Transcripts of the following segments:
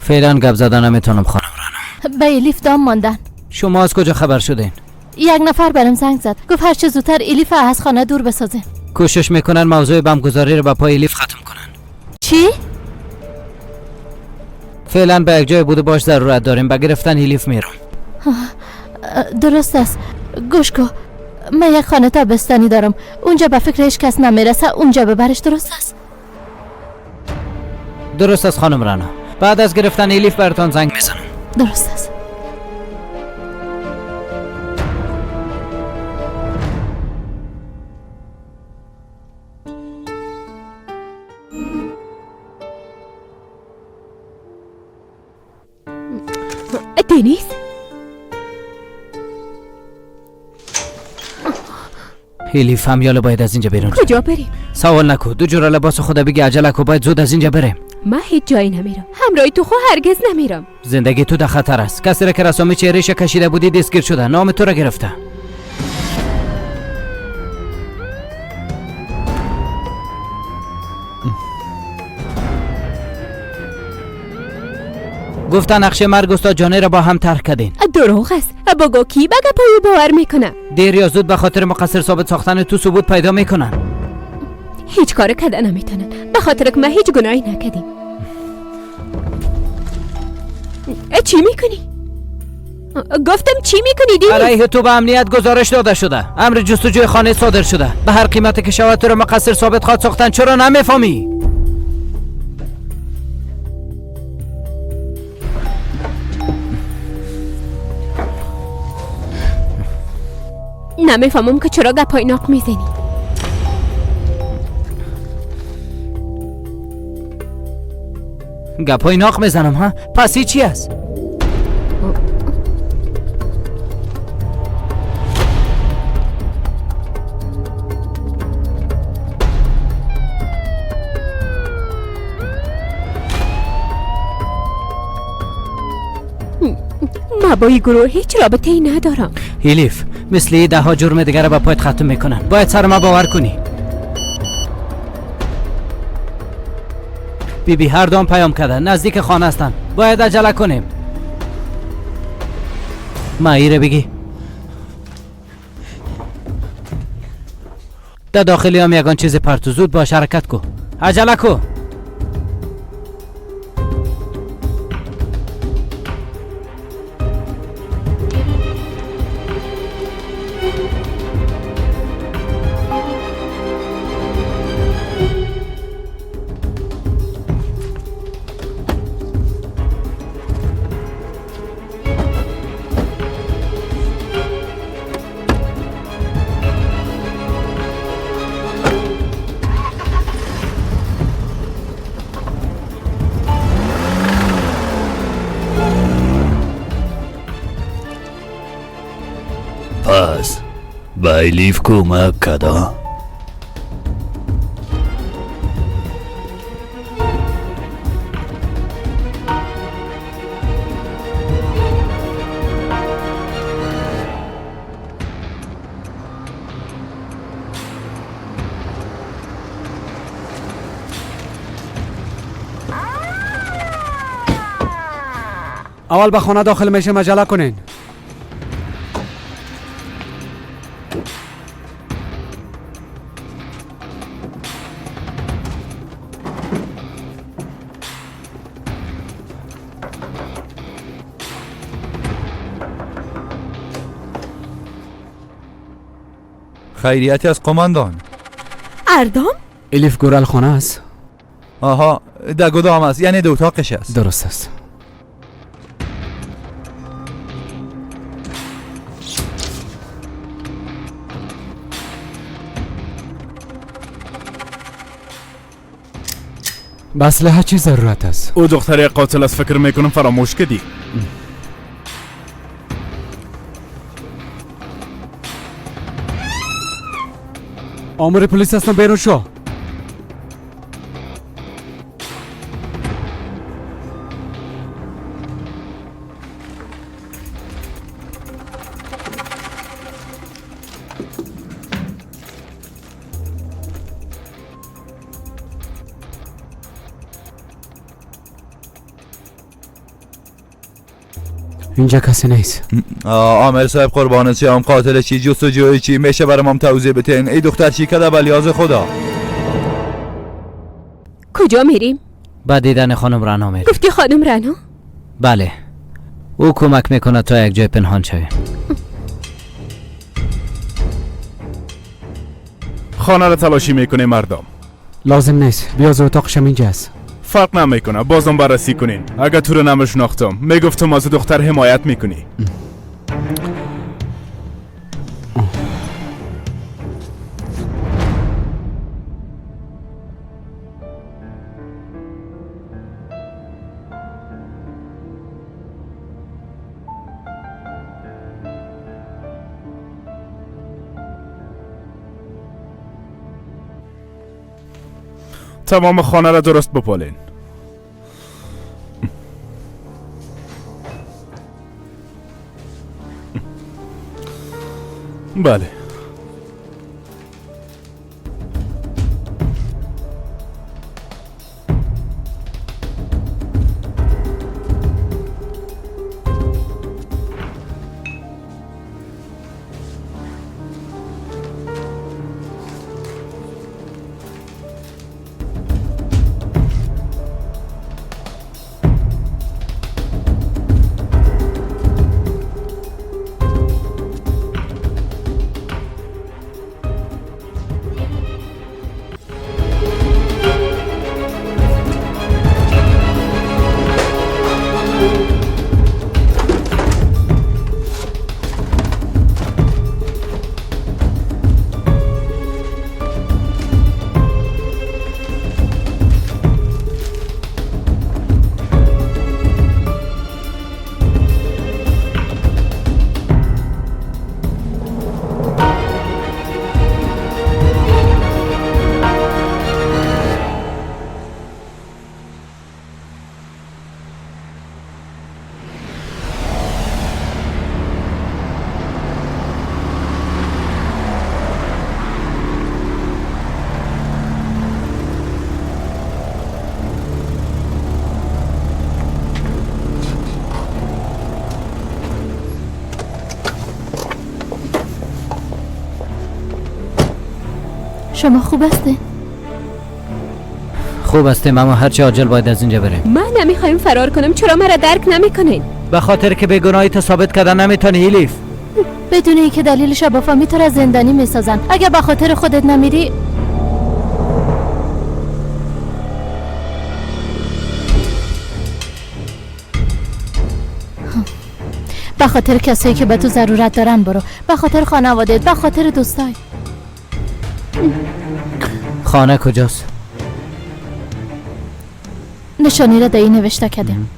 فعلا گپ زدن نمیتونم خانم رنا. به الیف دام ماندن. شما از کجا خبر شدین؟ یک نفر برام زنگ زد، گفت هر چه زودتر الیف از خانه دور بسازین. کوشش میکنن موضوع بمبگذاری رو به پای الیف ختم کنن. چی؟ فعلا به یک جای بوده باش ضرورت داریم، به گرفتن الیف میرم. درست است. گوش کو، من یک خانه تابستانی دارم، اونجا به فکر هیچ کس نمیرسه، اونجا ببرش. درست است؟ درست است خانم رنا. بعد از گرفتن الیف براتان زنگ میزنم. درست است. دنیز، الیف هم یالا باید از اینجا بیرون. کجا بریم؟ سوال نکو، دو جور لباس خدا بگی عجله کو، باید زود از اینجا بریم. من هیچ جایی نمیرم، همراه تو خو هرگز نمیرم. زندگی تو در خطر است. کسی را که رسامی چهرهش کشیده بودی دستگیر شده، نام تو را گرفته. گفتن نقشه مرگ استاد جانی را با هم طرح کردین. دروغ است. بگو کی به گپای باور میکنه؟ دیر یا زود به خاطر مقصر ثابت ساختن تو ثبوت پیدا میکنن. هیچ کار کده نمیتونن، به خاطر که من هیچ گناهی نکردیم. چی میکنی؟ گفتم چی میکنی دینیز؟ علیه تو به امنیت گزارش داده شده، امر جستجوی خانه صادر شده. به هر قیمتی که شود تو را مقصر ثابت خواهد ساختن. چرا نمیفهمی؟ نمیفهمم که چرا گپای ناق میزنی. گپای ناق میزنم ها؟ پس این چی است؟ ما با این گروه هیچ رابطه ای ندارم. الیف، مثل ده ها جرم دیگر را به پایت ختم میکنن. باید سر ما باور کنی. بی بی هر دام پیام کرده، نزدیک خانه هستن، باید عجله کنیم. ما ایره بگی در داخلی هم یگان چیز پرتو. زود باش، حرکت کو، عجله کو. پس به الیف کمک کدا؟ اول به خانه داخل میشه، مجله کنین. خیریتی از قماندان. اردام؟ الیف گورل خانه است؟ آها، در گدام است، یعنی دو اتاقش است. درست است. به اسلحه چی ضرورت است؟ او دختر قاتل است، فکر میکنم فراموش کردی. آمر پلیس هستم، بیرون شو. اینجا کسی نیست. آمر صاحب قربان چیم، قاتل چی، جستجوی چی، میشه برام توضیح بتین؟ ای دختر چی کده بلیاز خدا؟ کجا میریم؟ با دیدن خانم رعنا میریم. گفتی خانم رعنا؟ بله، او کمک میکنه تا یک جای پنهان شویم. خانه را تلاشی میکنه مردم. لازم نیست، بیا از اتاقشم اینجاست. فرق نمیکنه، بازم بررسی کنین. اگه تو رو نمیشناختم میگفتم از دختر حمایت میکنی. تمام خانه را درست بپالین. بله. شما خوب هستی؟ خوب هستیم، اما هرچه عاجل باید از اینجا بریم. من نمیخوایم فرار کنم، چرا مرا درک نمیکنین؟ به خاطر که به گناهی تو ثابت کردن نمیتونی الیف. بدون اینکه دلیلش بفهمی تو را زندانی میسازن. اگه به خاطر خودت نمیری. به خاطر کسایی که به تو ضرورت دارن برو، به خاطر خانوادت، به خاطر دوستای. خانه کجاست؟ نشانی را در نوشته کردیم.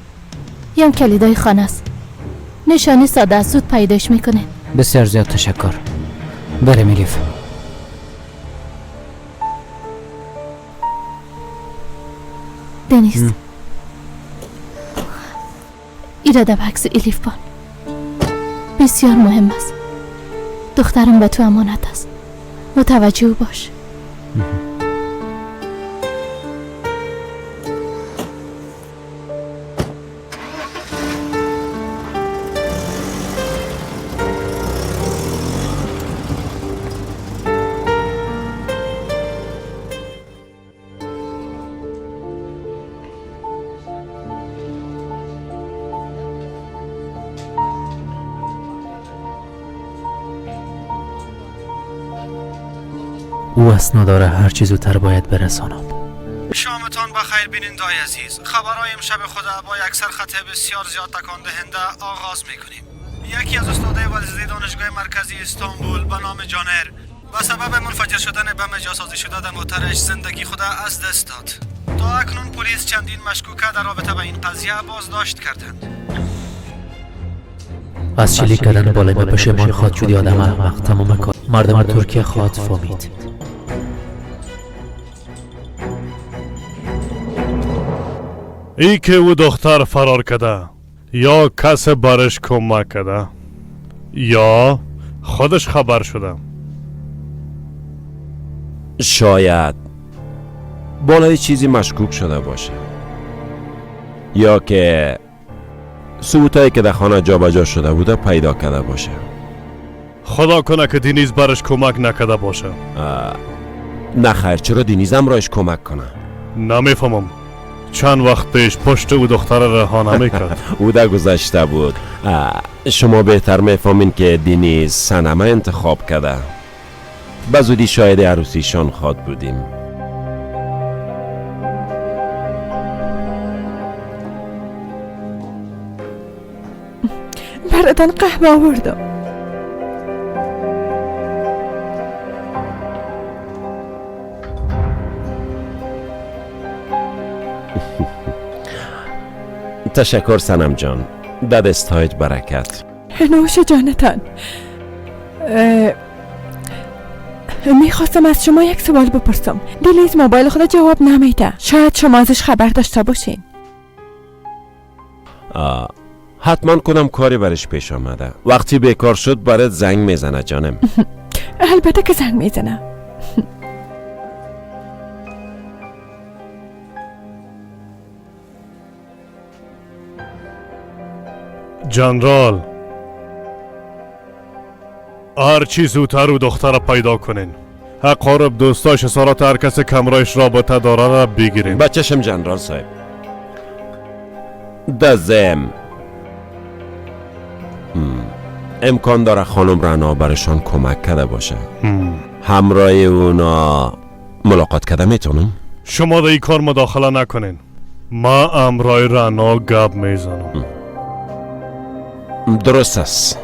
یم کلیدای خانه است. نشانی ساده است، زود پیداش میکنه. بسیار زیاد تشکر. بریم الیف. دنیز، ایره در عکس الیف بان. بسیار مهم است. دخترم به تو امانت است. متوجه باش. او اسناد را هر چه زودتر باید برسانم. شامتان بخیر بینندای عزیز. خبرهای امشب خود با یک سرخط بسیار زیاد تکان دهنده آغاز میکنیم. یکی از استادای ورزشی دانشگاه مرکزی استانبول به نام جانر به سبب منفجر شدن بم جاسازی شده در موترش زندگی خود از دست داد. تا اکنون پلیس چندین مشکوکه در رابطه به این قضیه بازداشت کردند. از شلیک کردن بالای به پشیمان خواهد شد. آدم احمق تمام کار مردم ترکیه خواهد فهمید. ای که او دختر فرار کرده یا کس برش کمک کرده یا خودش خبر شده. شاید بالای چیزی مشکوک شده باشه یا که ثبوتایی که در خانه جابجا شده بوده پیدا کرده باشه. خدا کنه که دینیز برش کمک نکرده باشه. نه خیر، چرا دینیز هم رایش کمک کنه؟ نمیفهمم. چند وقت پیش پشت او دختر رها نمیکرد. او در گذشته بود. شما بهتر میفهمین که دینیز صنمه انتخاب کرده. به زودی شاهد عروسیشان خواد بودیم. براتان قهوه آوردم. تشکر سنم جان، در دستایت برکت. نوش جانتان. میخواستم از شما یک سوال بپرسم. دلیز موبایل خود جواب نمیده، شاید شما ازش خبر داشته باشین. حتما کنم کاری برش پیش آمده. وقتی بیکار شد برات زنگ میزنه جانم. البته که زنگ میزنه. جنرال، هر چی زودتر او دختر را پیدا کنین. اقارب، دوستاش، سارات، هر کس کمرایش رابطه داره را بگیرین. بچشم جنرال صاحب. دزم امکان داره خانم رنا برشان کمک کرده باشه. همراه اونا ملاقات کرده میتونم؟ شما در این کار مداخله نکنین. ما همراه رنا گپ میزنم. درست است.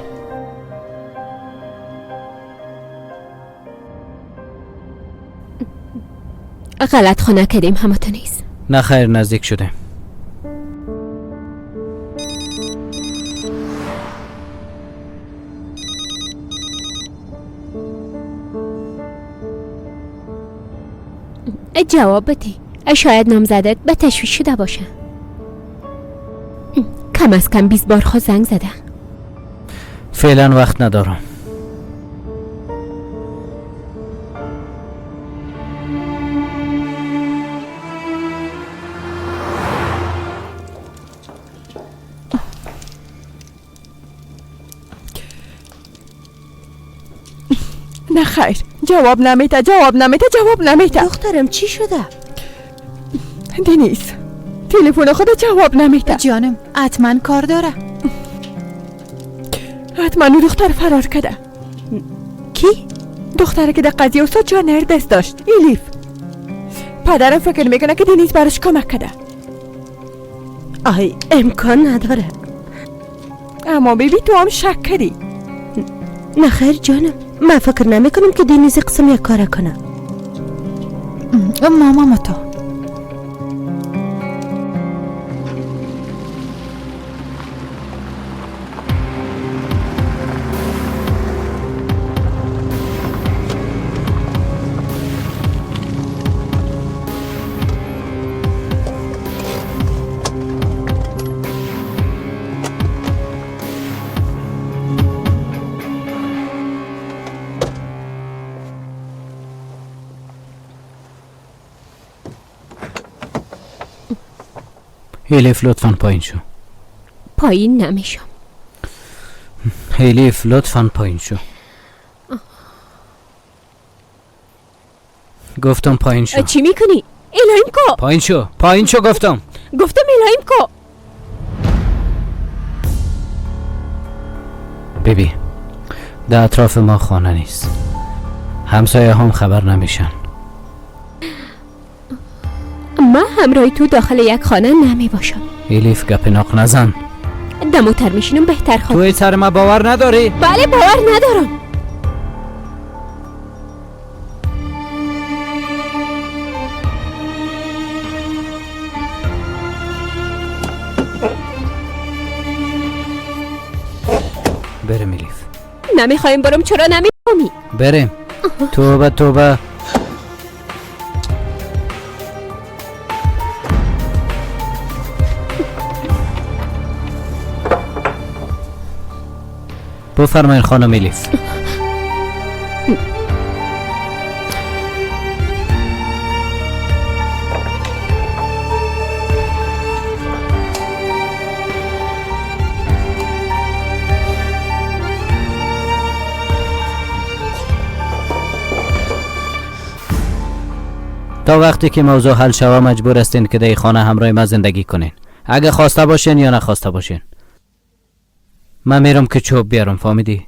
غلط خانه کردیم همه نیست. نه خیر، نزدیک شده. جواب بده. شاید نامزدت به تشویش شده باشه. کم از کم 20 بار خود زنگ زده. فعلا وقت ندارم. نه خیر، جواب نمیده، جواب نمیده، جواب نمیده. دخترم چی شده؟ دنیز تلفن خود جواب نمیده. جانم حتما کار داره. حتما او دختر فرار کرده. کی؟ دختره که در قضیه استاد جانر دست داشت، ایلیف. پدرم فکر میکنه که دنیز براش کمک کرده. آی امکان نداره. اما بیبی تو هم شک کردی. نه خیر جانم، من فکر نمی کنم که دنیز قسم یک کاره کنه. ماما تو هیلیف لطفاً پایین شو. پایین نمیشم. هیلیف لطفاً پایین شو. گفتم پایین شو. چی میکنی؟ الهیم کو. پایین شو، پایین شو گفتم. گفتم الهیم کو. بیبی در اطراف ما خانه نیست. همسایه هم خبر نمیشن. ما همراه تو داخل یک خانه نمی باشم. ایلیف گپ ناق نزن. دموتر میشینم بهتر خواهد. توی سر ما باور نداری؟ بله باور ندارم. برم ایلیف. نمیخوایم برم. چرا نمیخوامی؟ بریم. توبه توبه. بفرمایید خانم ایلیف. تا وقتی که موضوع حل شوه مجبور هستین که در خانه همراه ما زندگی کنین، اگه خواسته باشین یا نخواسته باشین. من میرم که چوب بیارم، فهمیدی؟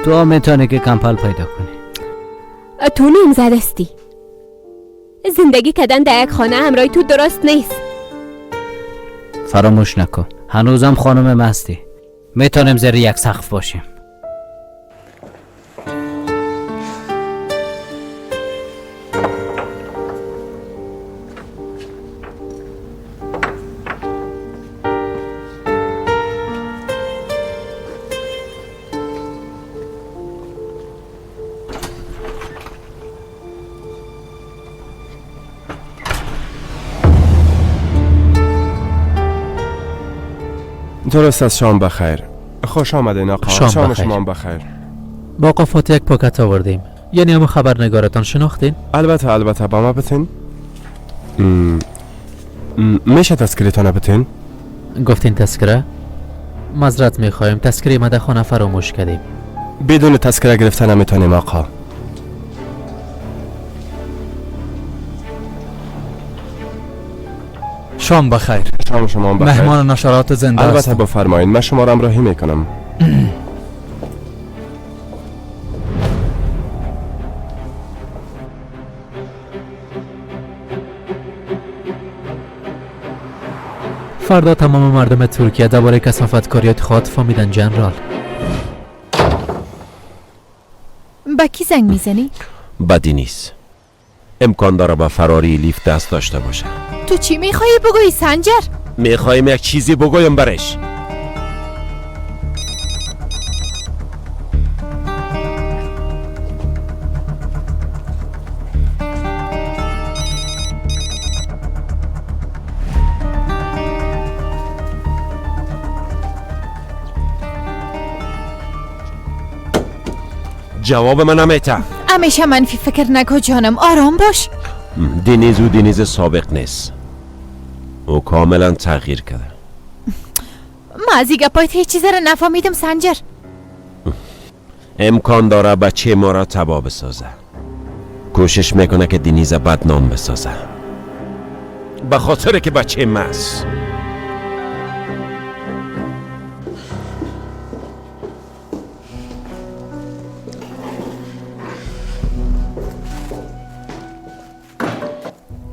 تو هم میتونی که کمپل پیدا کنی. تو نیم زدستی. زندگی کردن در یک خانه همراه تو درست نیست. فراموش نکن هنوزم خانم مستی. میتونیم زیر یک سقف باشیم. درست از شام بخیر. خوش آمدین آقا. شام شما بخیر. با آقا فاطمه یک پاکت آوردیم. یعنی همون خبرنگارتان شناختین؟ البته البته. با ما بتین. میشه تذکره‌تان بتین؟ گفتین تذکره؟ معذرت میخوایم، تذکره ما در خانه فراموش کردیم. بدون تذکره گرفتن نمیتونیم آقا. شام بخیر. شام شما بخیر. مهمان نشرات زنده البته هستم. بفرمایید، من شما را همراهی میکنم. فردا تمام مردم ترکیه درباره کثافتکاریات خود فهمیدن جنرال. با کی زنگ میزنی؟ بدی نیست. امکان داره با فراری لیف دست داشته باشه. تو چی میخوایی بگویی سنجر؟ میخوایم یک چیزی بگویم برش. جواب من نمیته. همیشه منفی فکر نکن جانم، آرام باش. دینیز و دینیز سابق نیست. او کاملا تغییر کرده. ما از این گپایت هیچ چیز را نفهمیدم سنجر. امکان داره بچه ما را تباه بسازه. کوشش میکنه که دینیز بدنام بسازه، به خاطر که بچه ماست.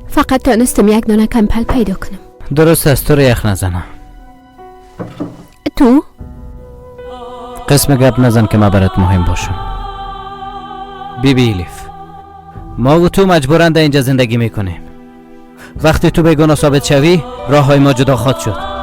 فقط تانستم یک دانه کمپل پیدا کنم. درست است، تو رو یخ نزنم. تو؟ قسم گپ نزن که من برات مهم باشم. بی بی الیف، ما و تو مجبورن در اینجا زندگی میکنیم. وقتی تو بیگناه ثابت شوی، راه های ما جدا خواهد شد.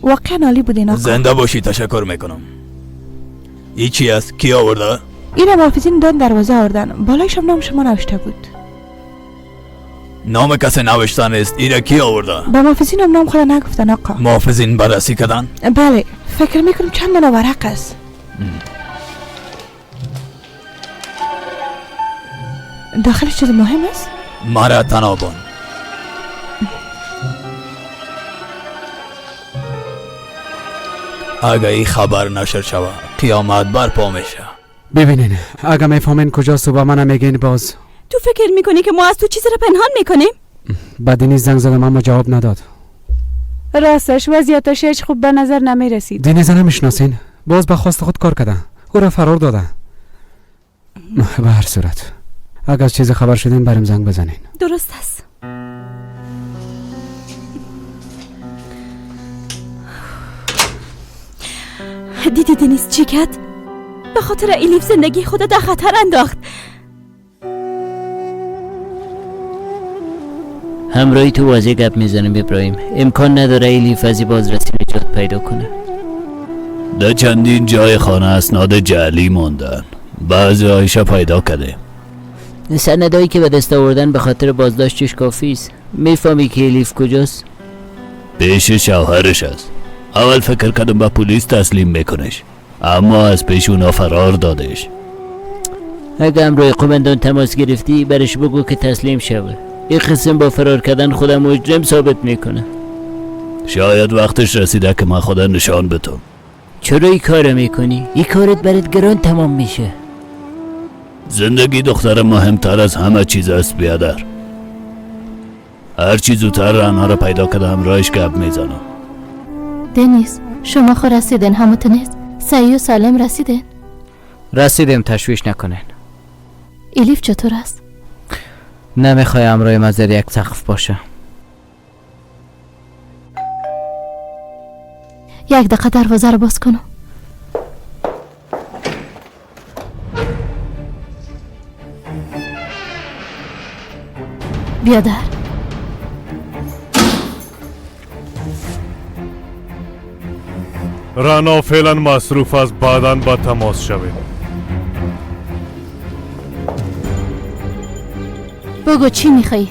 واقعا عالی بودین آقا. زنده باشی، تشکر میکنم. این چی است؟ کی آورده؟ این محافظین دان دروازه آوردن. بالایش هم نام شما نوشته بود. نام کسی نوشته نیست. این کی آورده؟ به محافظین هم نام خود نگفتن آقا. محافظین بررسی کردن؟ بله، فکر میکنم چند دانه ورق است. داخلش چیز مهم است؟ مرا تنابان. اگه این خبر نشر شوه قیامت برپا میشه. ببینین اگه میفهمین کجاست و با من میگین باز. تو فکر میکنی که ما از تو چیزی را پنهان میکنیم؟ بعد دینیز زنگ زدم اما جواب نداد. راستش وضعیتش هیچ خوب به نظر نمیرسید. دینیز نمیشناسین؟ باز به خواست خود کار کرده، او را فرار داده. به هر صورت اگر از چیز خبر شدین بریم زنگ بزنین. درست است. دیدی دنیز چی کرد؟ به خاطر الیف زندگی خود در خطر انداخت. همراهی تو واضح گپ میزنیم ابراهیم. امکان نداره الیف از بازرسی نجات پیدا کنه. در چندین جای خانه اسناد جعلی ماندن، بعضی هایش پیدا کرده. سندهایی که به دست آوردن به خاطر بازداشتش کافی است. میفهمی که الیف کجاست؟ پیش شوهرش است. اول فکر کردم به پلیس تسلیم میکنش، اما از پیش اونا فرار دادش. اگه همراه قمندان تماس گرفتی برش بگو که تسلیم شوه. این قسم با فرار کردن خودم مجرم ثابت میکنه. شاید وقتش رسیده که من خدا نشان بدم. چرا این کارو میکنی؟ این کارت برات گران تمام میشه. زندگی دختر مهمتر از همه چیز است بیادر. هر چی زودتر رعنا را پیدا کرده همراهش گپ میزنم. دنیز شما خو رسیدن، هموت نیست؟ صحیح و سالم رسیدن؟ رسیدیم، تشویش نکنین. الیف چطور است؟ نمیخوای همراه ما زیر یک سقف باشه. یک دقیقه دروازه رو باز کنم. بیا در. رعنا فعلا مصروف است، بعداً با تماس شویم. بگو چی میخوایی؟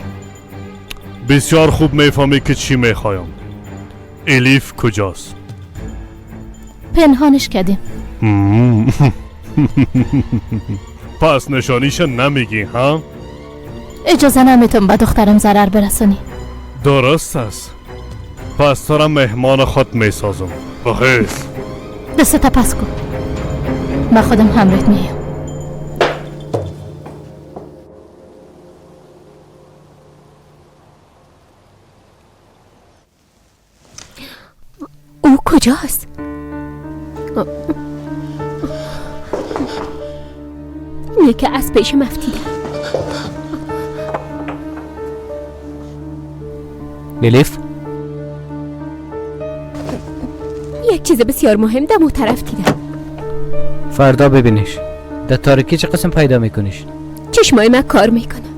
بسیار خوب میفهمی که چی میخوایم. الیف کجاست؟ پنهانش کردیم. پس نشانیش نمیگی ها؟ اجازه نمیتونم به دخترم ضرر برسونی. درست است. پس تو را مهمان خود میسازم. بخیز. دستت پس کن. من خودم همراهت میام. او کجاست؟ یکی از پیش مفتیده. الیف یک چیز بسیار مهم در مو طرف دیدم. فردا ببینیش. در تاریکی چه قسم پیدا میکنیش؟ چشمای من کار میکنه.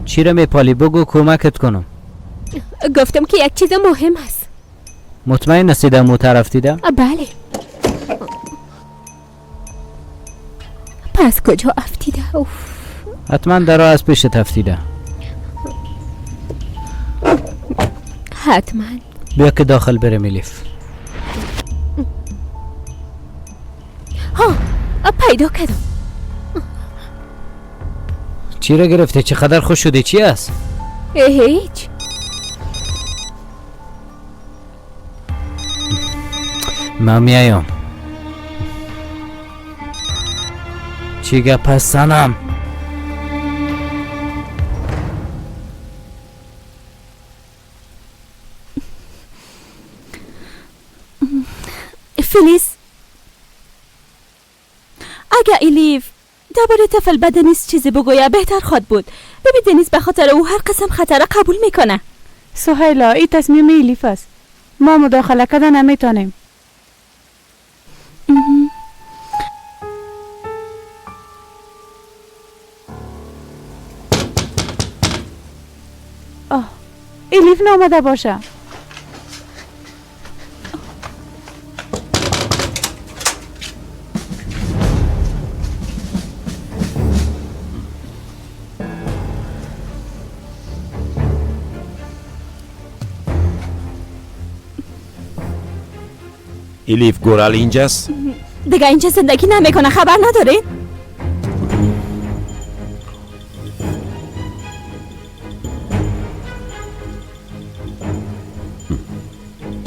چی را میپالی؟ بگو کمکت کنم. گفتم که یک چیز مهم است. مطمئن هستی در مو طرف دیدم؟ بله. پس کجا افتیده؟ اوف. حتما در راه از پیشت افتیده. حتما. بیا که داخل برم الیف. ها پیدا کردم. چی را گرفته؟ چه قدر خوش شده؟ چی است؟ هیچ. من میایم. چی گپ است سنم؟ فلیس، اگه الیف درباره طفل به دنیز چیزی بگوید بهتر خواد بود. ببین دنیز به خاطر او هر قسم خطر قبول میکنه. سهیلا این تصمیم الیف است. ما مداخله کردن نمیتونیم. آه الیف نامده باشه. الیف گورال اینجاست؟ دیگه اینجا زندگی نمیکنه، خبر نداری؟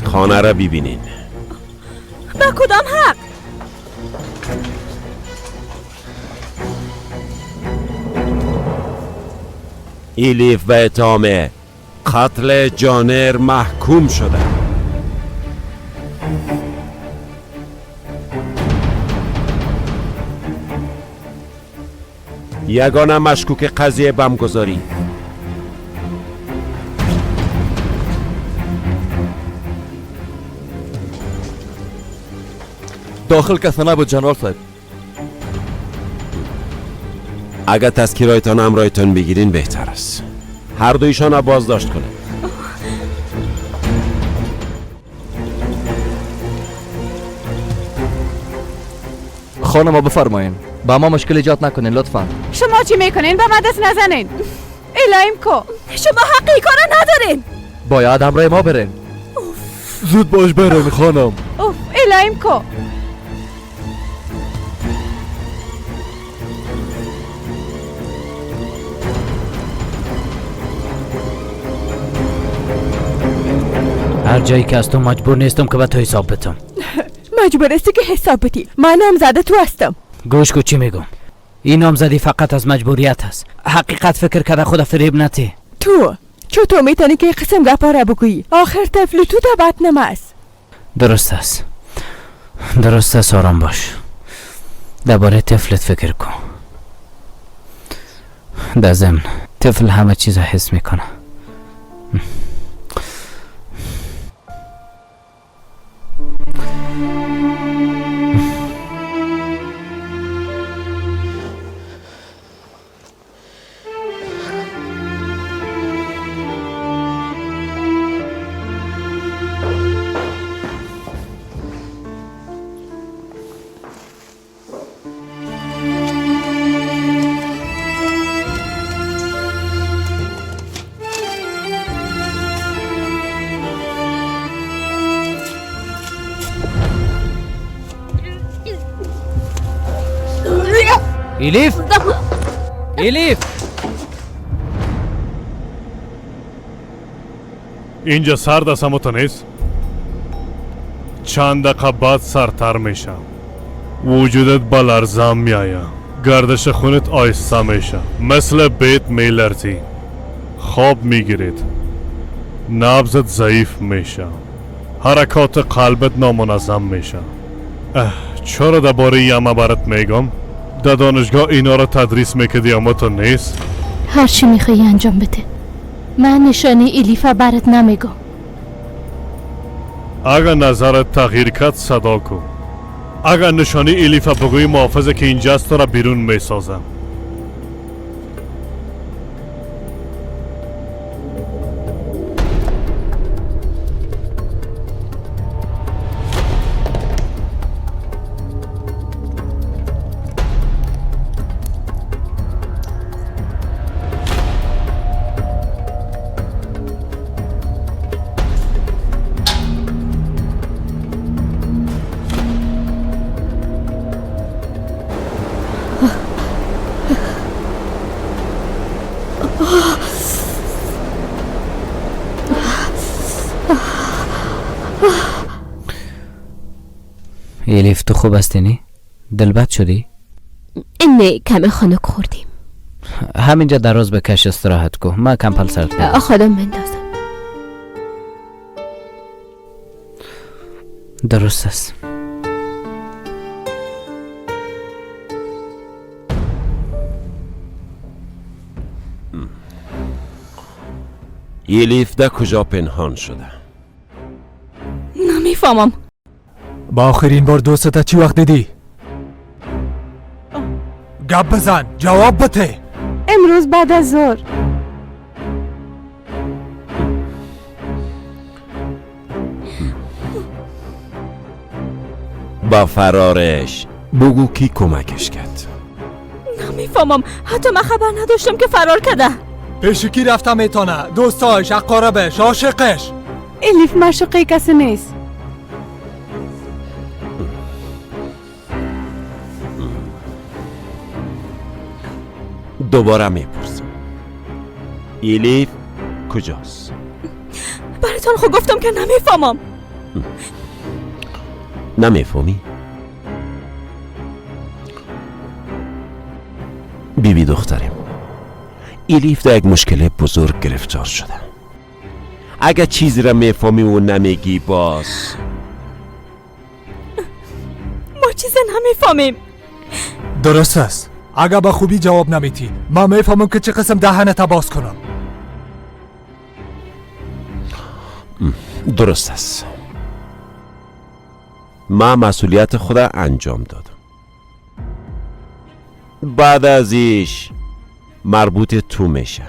خانه را ببینین. با کدام حق؟ الیف به اتهام قتل جانر محکوم شده. یگانه مشکوک قضیه بمگذاری. داخل کسی نبود جنرال صاحب. اگر تذکیرایتان همراهتان بگیرین بهتر است. هر دویشان را بازداشت کنید. خانم بفرمایین، با ما مشکل ایجاد نکنین لطفا. شما چی میکنین؟ به من دست نزنین. الهیم کو. شما حق این کارا ندارین. باید همراه ما برین. زود باش برین خانم. اوف الهیم کو. هر جایی که از تو مجبور نیستم که به تو حساب بدم. مجبور هستی که حساب بدی. من نامزده تو هستم. گوش کو چی میگم. این نامزدی فقط از مجبوریت است. حقیقت فکر کرده خود فریب نتی. تو چطور میتونی که قسم گپا را بگویی؟ آخر طفل تو در بطن است. درست است، درست است. آرام باش، درباره طفلت فکر کن. در ضمن طفل همه چیز حس میکنه. ایلیف، ایلیف، اینجا سرد است اما تو نیست. چند دقیقه بعد سرتر میشم. وجودت به لرزه میآید، گردش خونت آیسته میشه، مثل بیت میلرزی، خواب میگیرید، نبضت ضعیف میشه، حرکات قلبت نامنظم میشه. چرا درباره یمه برات میگم؟ در دانشگاه اینا را تدریس میکردی اما تو نیست. هر چی میخوایی انجام بده. من نشانه ایلیفا برات نمیگم. اگر نظرت تغییر کرد صدا کن. اگر نشانه ایلیفا بگویی محافظه که اینجاست تو را بیرون میسازم. ایلیف تو خوب هستی نی؟ دلبد شدی؟ نه کم خنک خوردیم. همینجا دراز بکش استراحت کن. من کمپل سرت می‌دم. خودم مندازم. درست است. ایلیف در کجا پنهان شده؟ نمیفهمم. با آخرین بار دوستت چی وقت دیدی؟ گپ بزن، جواب بده. امروز بعد از ظهر. با فرارش بگو کی کمکش کرد؟ نمیفهمم، حتی من خبر نداشتم که فرار کرده. پیش کی رفته میتونه؟ دوستاش، اقاربش، عاشقش. الیف معشوقه کسی نیست. دوباره میپرسم، ایلیف کجاست؟ براتون خب گفتم که نمیفهمم. نمیفهمی؟ بیبی دخترم، ایلیف در یک مشکل بزرگ گرفتار شده. اگر چیزی را میفهمی و نمیگی باز ما چیزی نمیفهمیم. درست است. اگه به خوبی جواب نمیتی ما میفهمم که چه قسم دهنت باز کنم. درست است. ما مسئولیت خود انجام دادم. بعد از ایش مربوط تو میشه.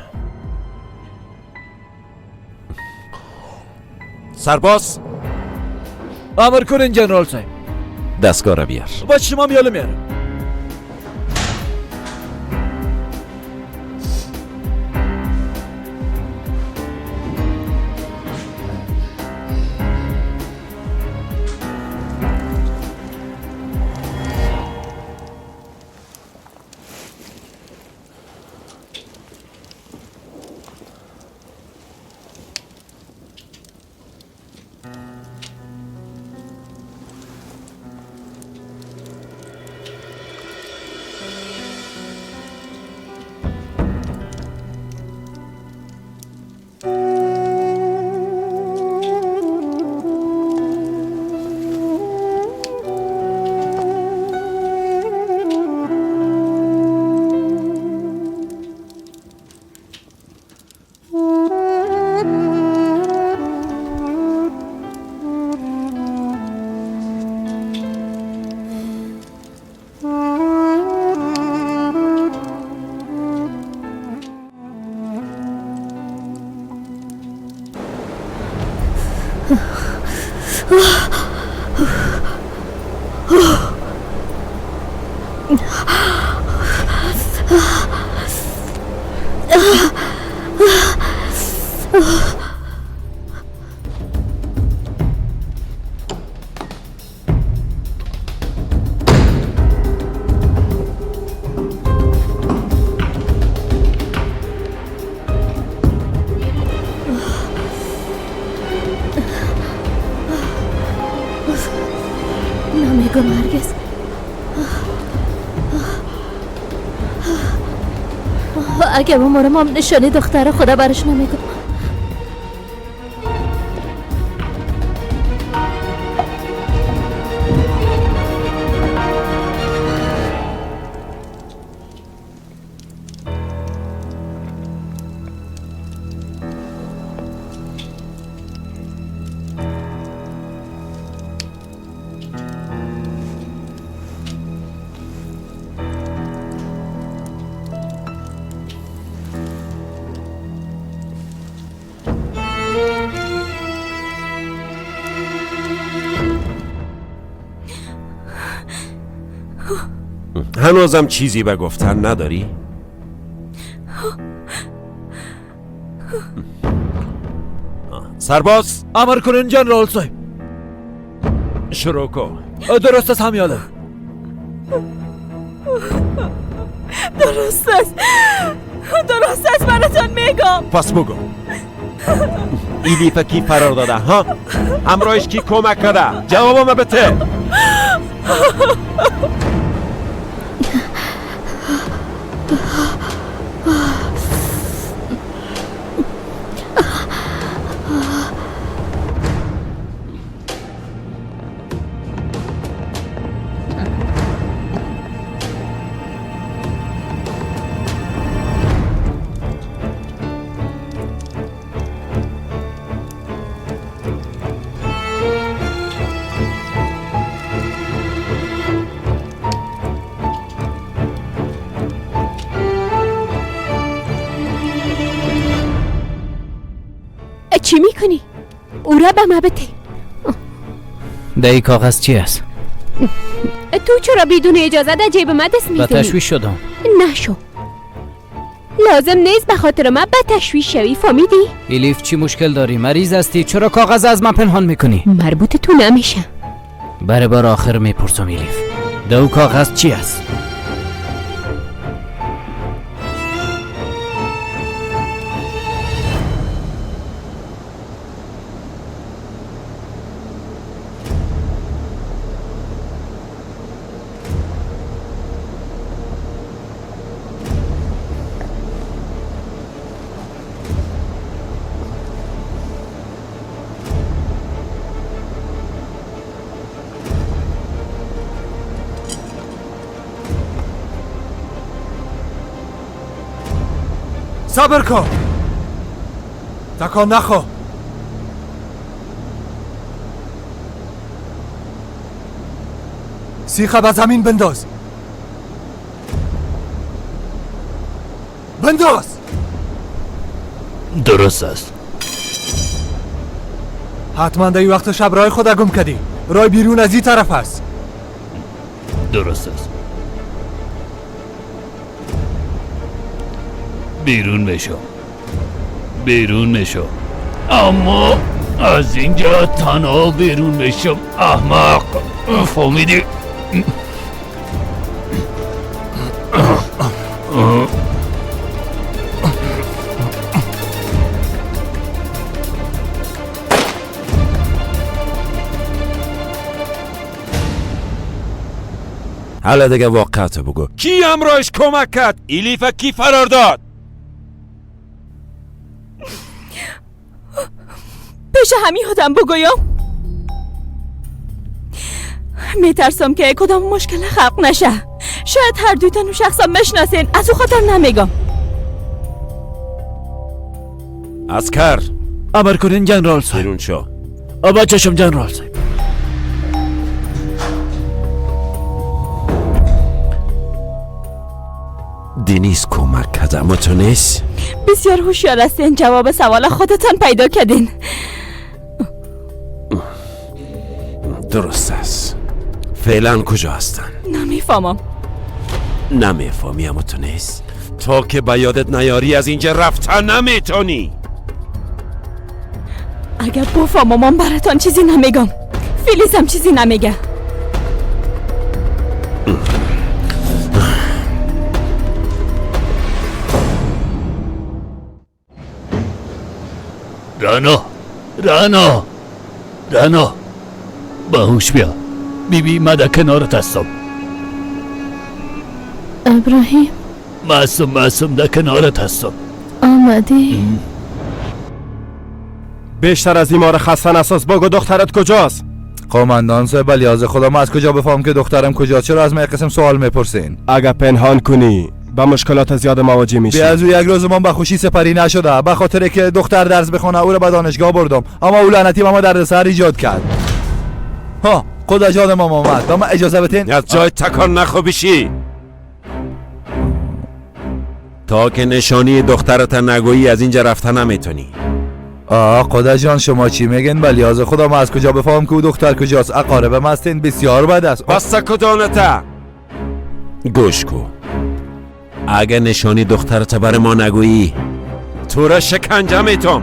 سرباز، امر کنین جنرال صاحب. دستگاه را بیار. با شما میاله میارم. نمیگم هرگز. اگه بمرم هم نشانی دختر خدا برش نمیگم. هنوزم چیزی به گفتن نداری؟ سرباز، امر کنین جنرال صاحب. شروع کن. درست است همیاله. درست است، درست است، براتان میگم. پس بگو ایلیف کی فرار داده؟ ها؟ همراهش کی کمک کرده؟ جوابم بده. چی میکنی؟ او را به ما بده. در این کاغذ چی است؟ تو چرا بدون اجازه در جیب ما دست میزنی؟ به تشویش شدم. نشو، لازم نیست به خاطر ما به تشویش شوی، فهمیدی؟ الیف چی مشکل داری؟ مریض هستی؟ چرا کاغذ از من پنهان میکنی؟ مربوط تو نمیشه. برای بار آخر میپرسم الیف، در او کاغذ چی است؟ صبر کن، تکان نخوا. سیخه به زمین بنداز، بنداز. درست است. حتما در این وقت شب رای خود گم کردی. رای بیرون از این طرف است. درست است. بیرون میشم، بیرون میشم، اما از اینجا تنها بیرون میشم. احمق، فهمیدی؟ حالا دیگه واقعیت بگو. کی همراهش کمک کرد؟ ایلیف کی فرار داد؟ پیش همین آدم بگویم. میترسم که کدام مشکل خلق نشه. شاید هر دویتان شخصا مشناسین، از او خاطر نمیگم. اسکر، امر کنین جنرال صاحب. بیرون شو. آبا چشم جنرال صاحب. دنیز کمک کرد اما تو نیست. بسیار هوشیار هستین، جواب سوال خودتان پیدا کردین. درست است. فعلا کجا هستن؟ نمیفهمم. نمیفهمی اما تو نیست. تا که به یادت نیاری از اینجا رفتن نمیتونی. اگر بفهمم براتان چیزی نمیگم. فیلیزم چیزی نمیگه. رانا، رانا، رانا، به هوش بیا. بیبی من در کنارت هستم. ابراهیم، معصوم در کنارت هستم. آمدی؟ بیشتر از این ما را خسته نساز. بگو دخترت کجاست؟ قماندان صاحب، لیاز خدا من از کجا بفهم که دخترم کجاست؟ چرا از من قسم سوال میپرسین؟ اگه پنهان کنی با مشکلات زیاد مواجه میشی. از او یک روز من به خوشی سپری نشده، به خاطر که دختر درس بخونه او را به دانشگاه بردم، اما او لعنتی به ما دردسر ایجاد کرد. ها خدا جان ما آمد. با ما اجازه بتین. از جای تکان نخو بشی تا که نشانی دخترت نگویی از اینجا رفتن نمیتونی. آه خدا جان شما چی میگن؟ ولی از خدا ما از کجا بفهم که او دختر کجاست؟ اقارب مستین بسیار بد است. بس کدانته. گوش کو، اگه نشانی دخترت بر ما نگویی تو را شکنجه میتم.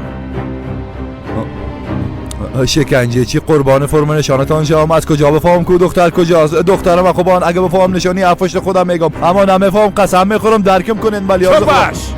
شکنجه چی؟ قربان فرم نشانتان شام. از کجا بفهم که دختر کجاست؟ دخترم خوبان اگه بفهم نشانی افشت خودم میگم، اما نمیفهم. قسم میخورم درکم کنین. ولی از باش.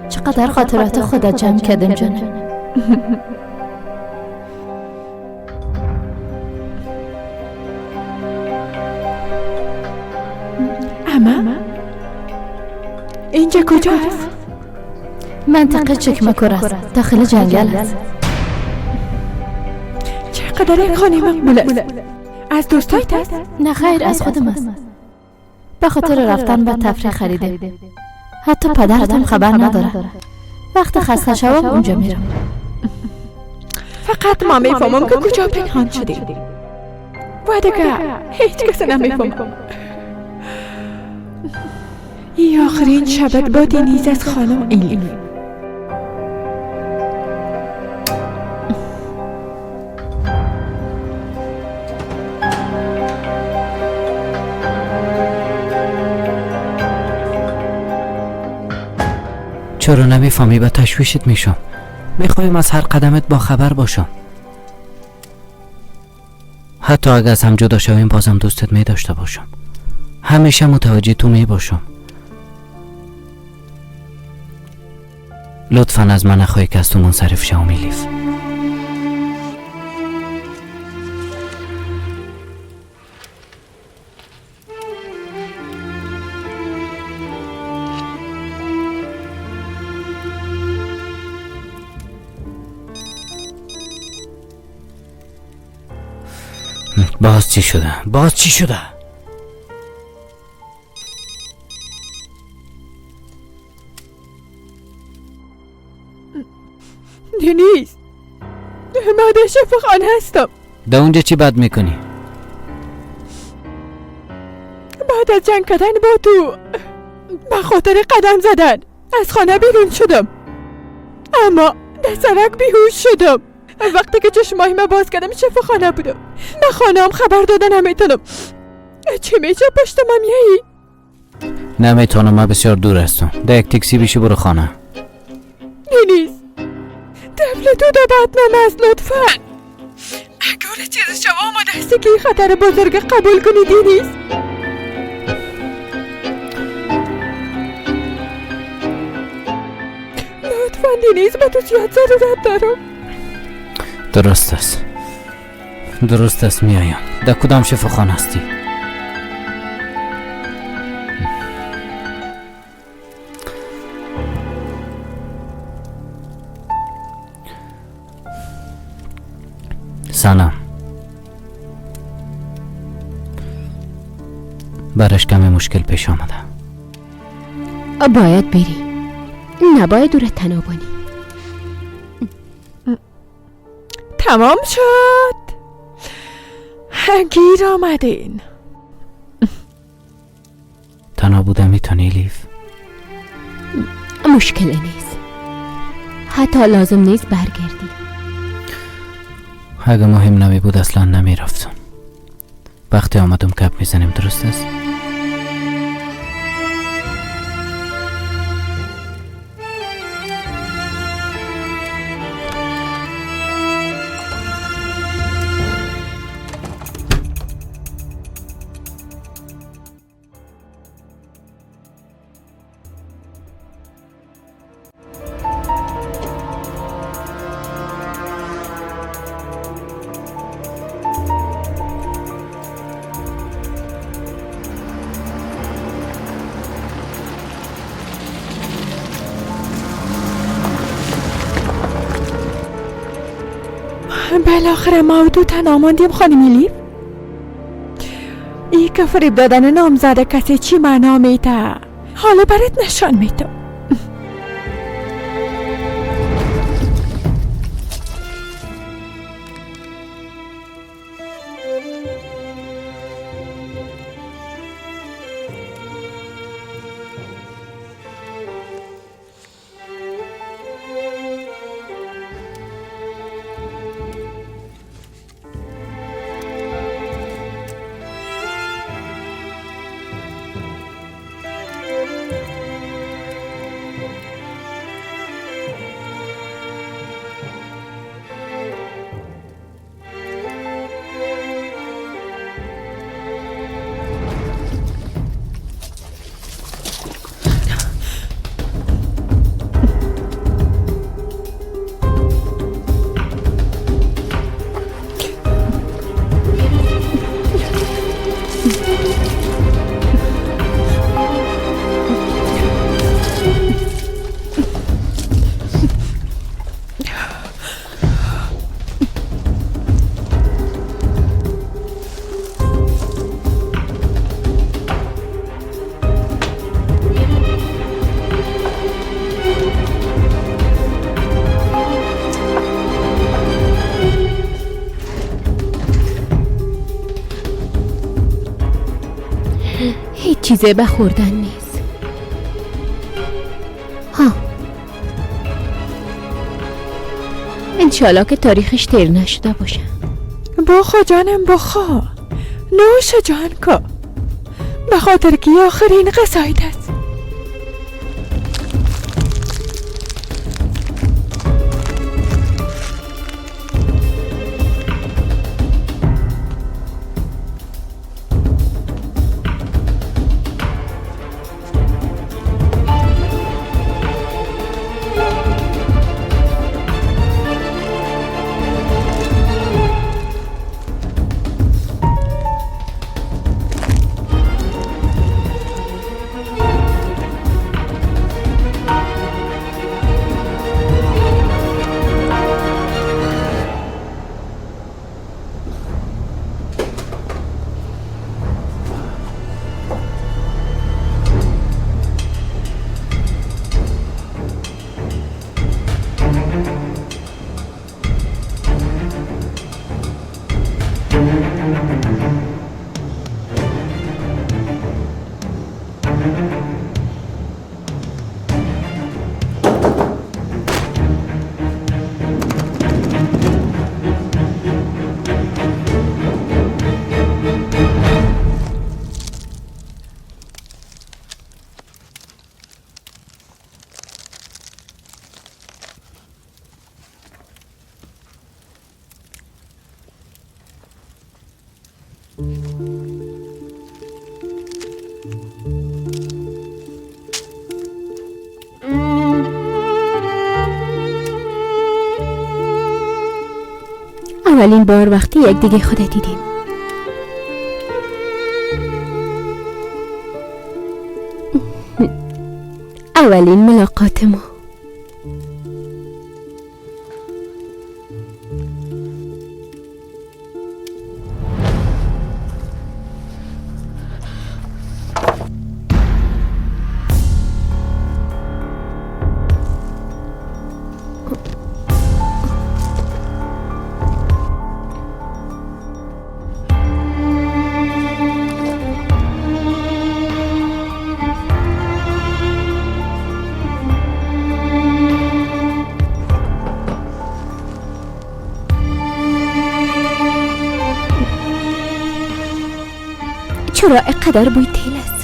چقدر خاطرات خدا جمع کردیم جانم. اما اینجا کجاست؟ منطقه چکمکور است، داخل جنگل است. چقدر این خانه مقبول است. از دوستایت است؟ نه خیر، از خودم است. به خاطر رفتن به تفریح خریدیم. حتی پدرتم خبر نداره. وقت خسته شوم اونجا میرم. فقط ما میفهمم که کجا پنهان شدی و دیگه هیچ کس نمیفهمم. این آخرین شبت با دنیز از خانم ایلیف. چرا نمیفهمی؟ به تشویشت میشم. میخوایم از هر قدمت با خبر باشم. حتی اگر از هم جدا شویم بازم دوستت می داشته باشم. همیشه متوجه تو می باشم. لطفا از من نخواهی که از تو منصرف شوم ایلیف. باز چی شده؟ باز چی شده؟ دنیز، من در شفاخانه هستم. در اونجا چی بد میکنی؟ بعد از جنگ کردن با تو به خاطر قدم زدن از خانه بیرون شدم، اما در سرک بیهوش شدم. وقتی که چشمای من باز کردم شفاخانه بودم. به خانه هم خبر دادن نمیتونم. چی میشه پشت من میایی؟ نمیتونم، من بسیار دور هستم. در یک تاکسی بیشی برو خانه. دنیز، طفل تو در بطنم است، لطفا اگر چیز شما آماده هستی که این خطر بزرگ قبول کنی. دنیز، لطفا دنیز، به تو زیاد ضرورت دارم. درست است، درست است، میایم. در کدام شفاخانه هستی؟ سلام. برش کمی مشکل پیش آمده. باید بری، نباید او را تنها بانی. تمام شد، گیر آمدین. تنها بودم میتونی لیف؟ مشکل نیست، حتی لازم نیست برگردی. اگه مهم نمی بود اصلا نمی رفتم. وقتی آمدم کپ میزنیم، درست است؟ بالاخره ما و تو تنها ماندیم خانم الیف. ای که فریب دادن نامزد کسی چی معنا میته، حالا برات نشان میتم. هیچ چیزی به خوردن نیست. ها، انشالله که تاریخش تیر نشده باشه. بخوا جانم بخوا، نوش جان که به خاطر که آخرین قصاید است. اولین بار وقتی یک دیگه خود دیدیم، اولین ملاقات ما. چرا اینقدر بوی تیل است؟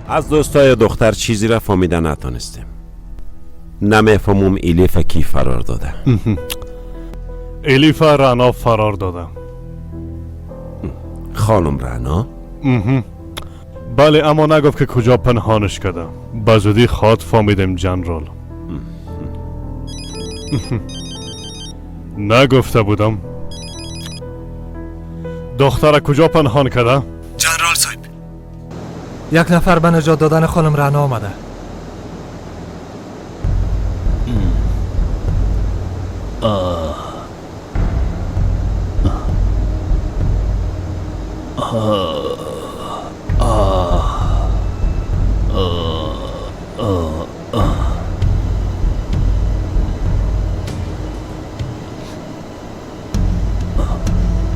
از دوستای دختر چیزی را فهمیده نتانستیم. نمیفهمم الیف کی فرار داده. الیف رعنا فرار داده. خانم رعنا؟ بله، اما نگفت که کجا پنهانش کرده. به زودی خواد فهمیدیم جنرال. نگفته بودم. دختر کجا پنهان کرده؟ جنرال صاحب، یک نفر به نجات دادن خانم رعنا آمده.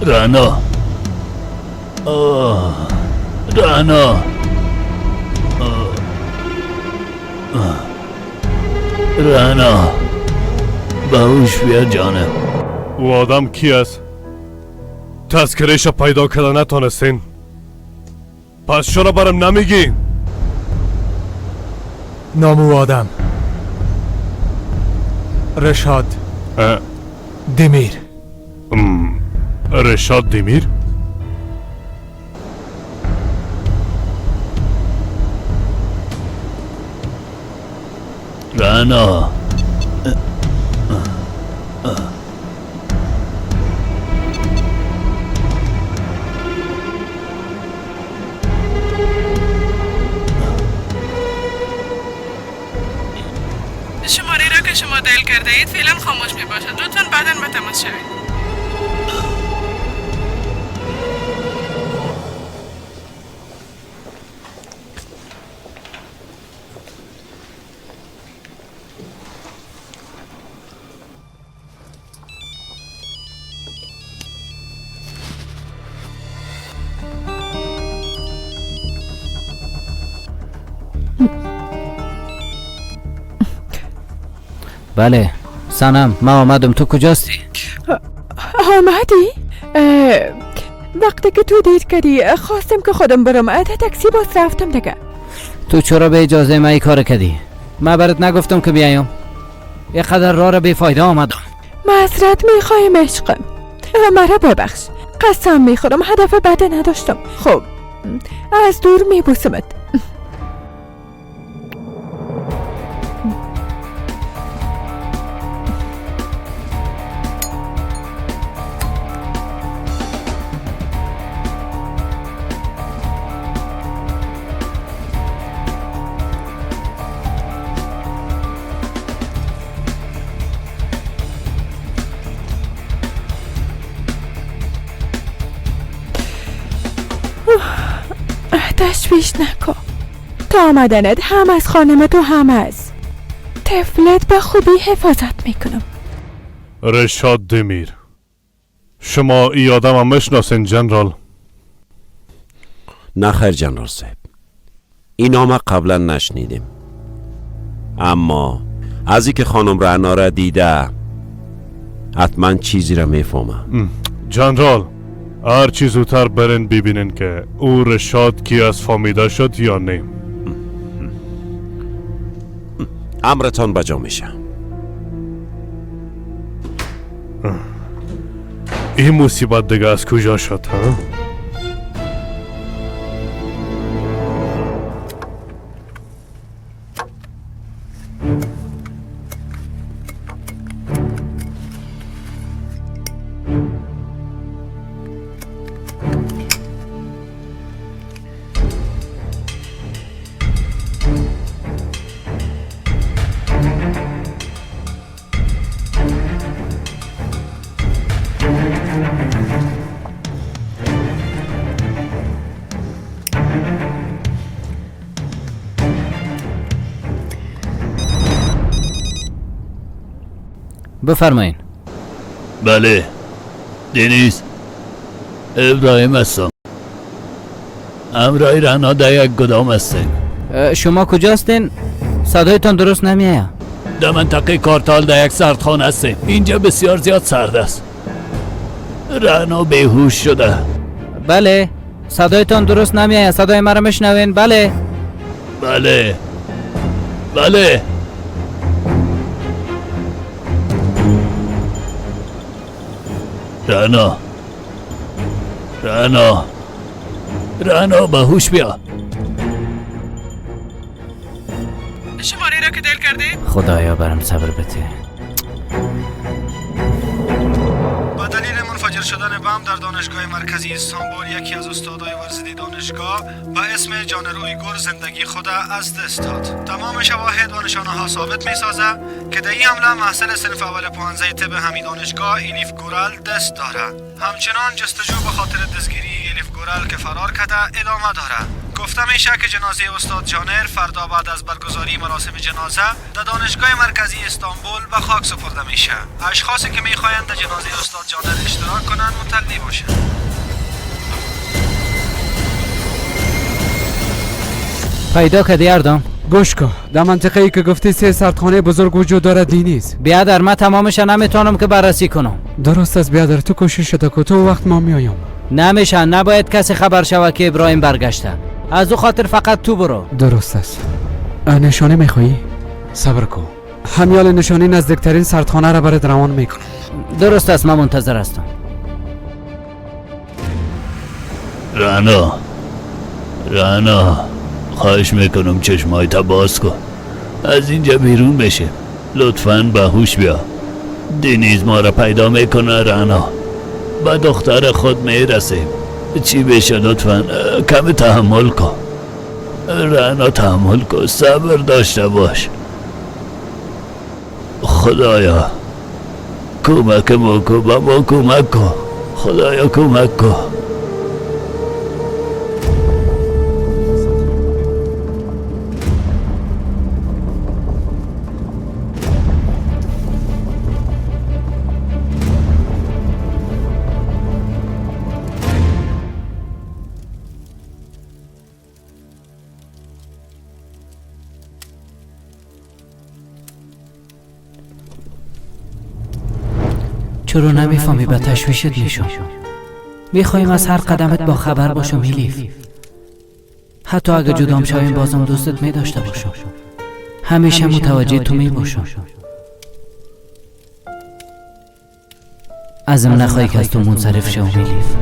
رعنا، آه رعنا، رعنا به هوش بیا جانم. او آدم کی است؟ تذکرهش پیدا کرده نتانستین؟ پس چرا برم نمیگی؟ نام او آدم رشاد دمیر. رشاد دمیر؟ رعنا، شماره را که شما دل کرده اید فعلا خاموش می باشد. لطفاً بعداً به تماس شوید. بله سنم، من آمدم. تو کجاستی؟ آمدی؟ وقتی که تو دیر کردی خواستم که خودم برم. تاکسی باز رفتم دیگه. تو چرا به اجازه من ای کار کردی؟ من برات نگفتم که بیایم. یه قدر راه را بی فایده آمدم. معذرت میخوایم عشقم، مرا ببخش. قسم میخورم هدف بد نداشتم. خب از دور میبوسمت. تشویش نکن. تا آمدنت هم از خانمت و هم از طفلت به خوبی حفاظت میکنم. رشاد دمیر، شما ای آدم هم میشناسین جنرال؟ نه خیر جنرال صاحب، این نام قبلا نشنیدیم، اما از اینکه خانم رعنا را دیده حتما چیزی را میفهمم. جنرال هر چی زودتر برن ببینن که او رشاد کی از فامیده شد یا نه. امرتان بجا میشه. این مصیبت دیگه از کجا شد ها؟ بفرمایین. بله دنیز، ابراهیم هستم. همراه رعنا در یک گدام هستیم. شما کجا هستین؟ صدایتان درست نمیآید. در منطقه کارتال در یک سردخانه هستیم. اینجا بسیار زیاد سرد است. رعنا بیهوش شده. بله صدایتان درست نمیآید. صدای مرا میشنوین؟ بله بله بله. رعنا، رعنا، رعنا به هوش بیا. شماره را که دل کرده؟ خدایا برم صبر بده. با دلیل منفجر شدن بم در دانشگاه مرکزی استانبول، یکی از استادای ورزیده دانشگاه با اسم جانر اویگور زندگی خود از دست داد. تمام شواهد و نشانه ها ثابت می سازه که در این حمله محصل صنف اول پوهنځی طب همی دانشگاه الیف گورال دست داره. همچنان جستجو به خاطر دستگیری الیف گورال که فرار کرده ادامه داره. گفته میشه که جنازه استاد جانر فردا بعد از برگزاری مراسم جنازه در دانشگاه مرکزی استانبول به خاک سپرده میشه. اشخاصی که میخواهند در جنازه استاد جانر اشتراک کنند مطلع باشند. پیدا کردی اردم؟ گوش کن، در منطقه ای که گفتی 3 سردخانه بزرگ وجود دارد دینیز. بیادر من تمامش نمیتونم که بررسی کنم. درست است بیادر، تو کوشش کو، تو وقت ما میایم. نمیشه، نباید کسی خبر شود که ابراهیم برگشته. از او خاطر فقط تو برو. درست است. نشانه میخوایی؟ صبر کن، همیال نشانی نزدیکترین سردخانه را برات روان میکنم. درست است، من منتظر هستم. رعنا، رعنا، خواهش میکنم چشمای تا باز کن، از اینجا بیرون بشه. لطفاً به هوش بیا. دینیز ما را پیدا میکنه رعنا، به دختر خود میرسیم. چی بشه؟ لطفاً کمی تحمل کن رعنا، تحمل کن، صبر داشته باش. خدایا کمک ما کن، به ما کمک کن، خدایا کمک کن. چرا نمیفهمی؟ به تشویشت میشم. میخوایم از هر قدمت با خبر باشم الیف. حتی اگه جدام شویم بازم دوستت میداشته باشم. همیشه متوجه تو میباشم. ازم نخواهی که از تو منصرف شوم الیف.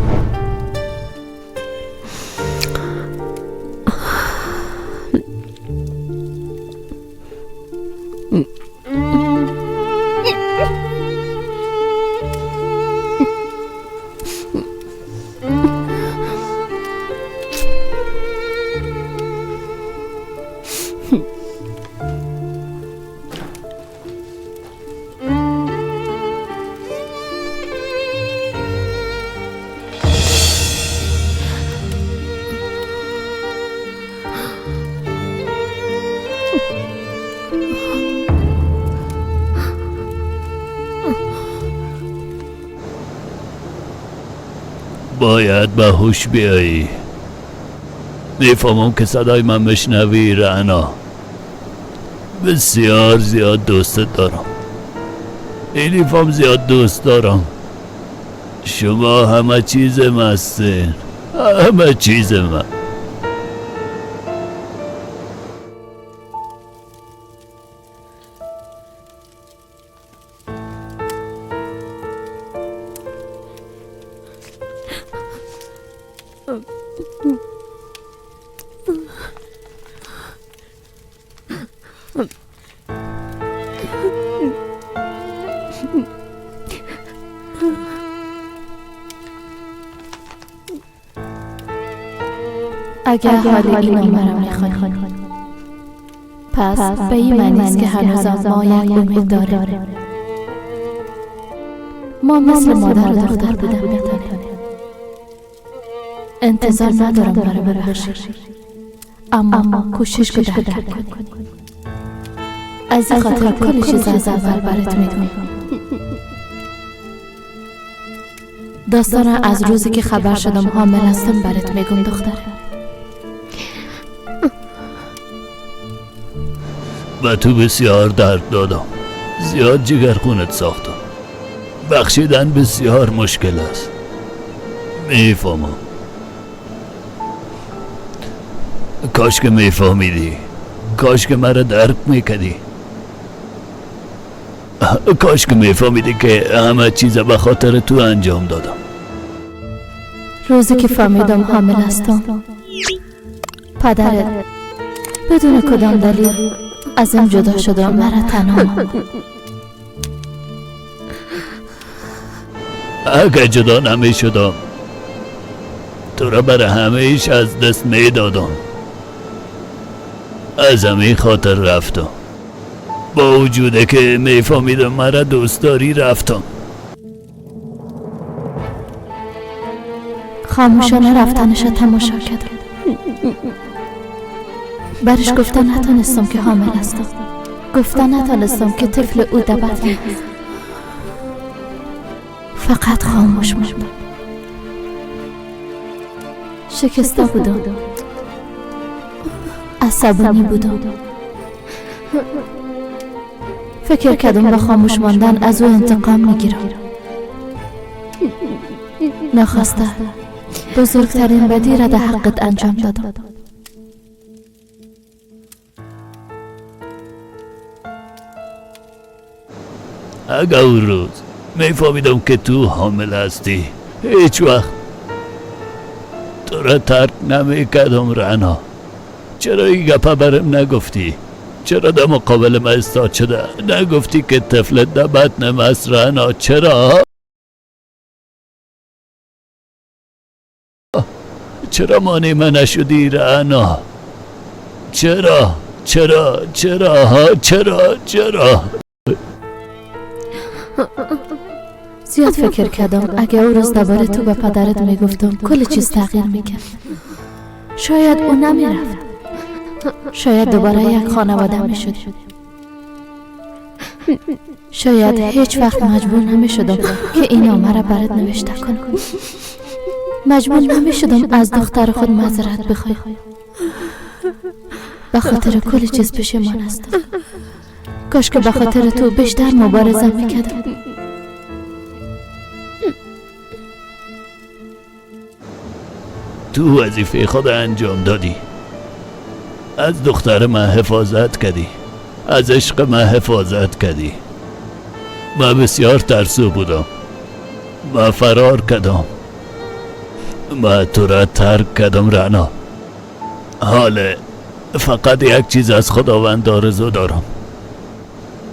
باید به هوش بیایی. میفهمم که صدای من مشنوی رعنا. بسیار زیاد دوستت دارم. الیفم زیاد دوست دارم. شما همه چیز من هستین، همه چیز من. اگر حال این نامه را میخوانی پس به این معنی است که هنوزم ما یک امید داریم. ما مثل مادر و دختر بودن میتونیم. انتظار ندارم مرا ببخشی، اما کوشش که درک کنی. از این خاطر کل چیز از اول برات میگم. داستان از روزی که خبر شدم حامل هستم برات میگم دختر. و تو بسیار درد دادم، زیاد جگرخونت ساختم. بخشیدن بسیار مشکل است، میفهمم. کاش که میفهمیدی، کاش که مرا درک میکردی، کاش که میفهمیدی که همه چیز به خاطر تو انجام دادم. روزی که فهمیدم حامل هستم، پدرت بدون کدام دلیل ازم جدا شد و مرا تنها ماند. اگر جدا نمی شدم تو را برای همیشه از دست می دادم. از همین خاطر رفتم، با وجوده که می فهمیدم مرا دوست داری رفتم. خاموشانه رفتنش را تماشا کردم. برش گفتن نتانستم که حامل هستم. گفتن نتانستم که طفل او در بطن است. فقط خاموش ماندم. شکسته بودم. عصبانی بودم. فکر کردم با خاموش ماندن از او انتقام میگیرم. ناخواسته بزرگترین بدی را در حقت انجام دادم. اگه اون روز میفهمیدم که تو حامل هستی، هیچ وقت تو را ترک نمیکردم رعنا. چرا این گپه برم نگفتی؟ چرا در مقابل من استاد شده نگفتی که طفلت در بطنم است رعنا؟ چرا؟ چرا مانع من نشدی رعنا؟ چرا؟ چرا؟ چرا؟ چرا؟ چرا؟ زیاد فکر کردم اگه او روز درباره تو به پدرت میگفتم کل چیز تغییر میکرد. شاید او نمیرفت، شاید دوباره یک خانواده میشد، شاید هیچ وقت مجبور نمیشدم که این نامه را برات نوشته کنم. مجبور نمیشدم از دختر خود معذرت بخوایم. به خاطر کل چیز پشیمان هستم. کاش که به خاطر تو بیشتر مبارزه میکردم. تو وظیفه خود انجام دادی، از دختر من حفاظت کردی، از عشق من حفاظت کردی. من بسیار ترسو بودم، من فرار کردم، من تو را ترک کردم رعنا. حال فقط یک چیز از خداوند آرزو دارم،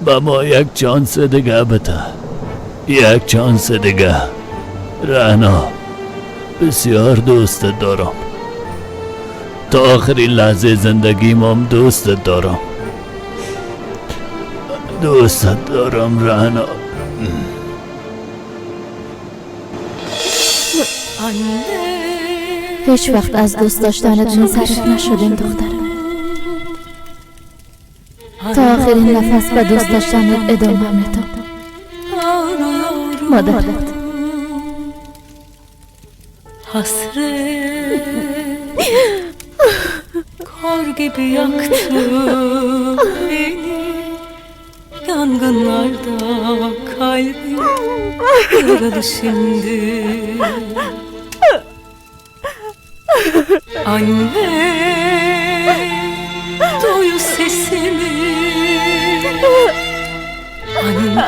به ما یک چانس دیگه بده، یک چانس دیگه. رعنا بسیار دوست دارم، تا آخرین لحظه زندگیم هم دوست دارم، دوست دارم رعنا. هیچ وقت از دوست داشتنت منصرف نشدیم دخترم. تا آخرین نفس به دوست داشتنت ادامه میدم. مادرت. Hasret kor gibi yaktı beni, yangınlarda kalbim yaralı şimdi. Anne duy sesimi, anne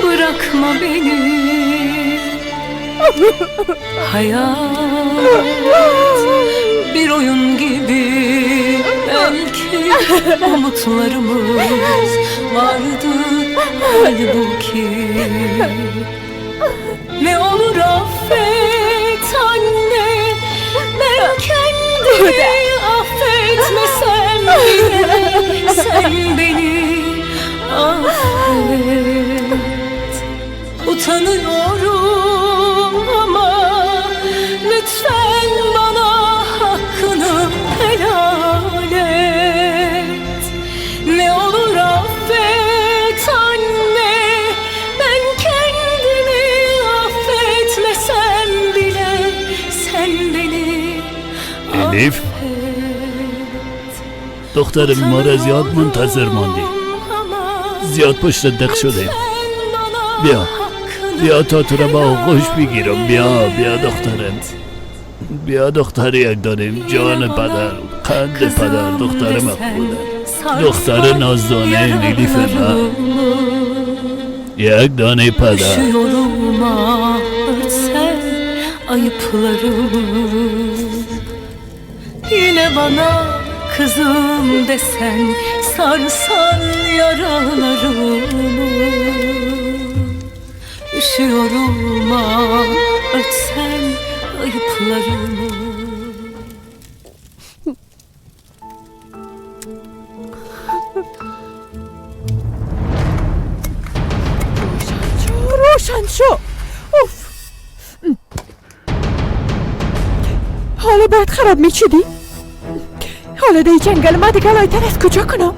bırakma beni. Hayat bir oyun gibi, belki umutlarımız vardı halbuki. Ne olur affet anne, ben kendimi affetmesem bile sen beni affet. Utanıyorum ama lütfen bana hakkını helal et. Ne olur affet anne, ben kendimi affetmesem bile sen beni Elif, دخترم ما را زیاد منتظر ماندی، زیاد پشت دق شده. بیا بیا تا تو را با آغوش بگیرم. بیا بیا دخترم، بیا دختر یک داریم، جان پدر، قند پدر، دختر مقبوله، دختر نازدانه نیلیف من، یک دانه پدر. Yine bana kızım desen, sarsan yaralarımı. Üşüyorum ah, örtsen ayıplarımı. روشن شو، روشن شو. اوف، حالا باید خراب میشدی؟ حالا در جنگل ما دیگه لایتر از کجا کنم؟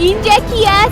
اینجا کی است؟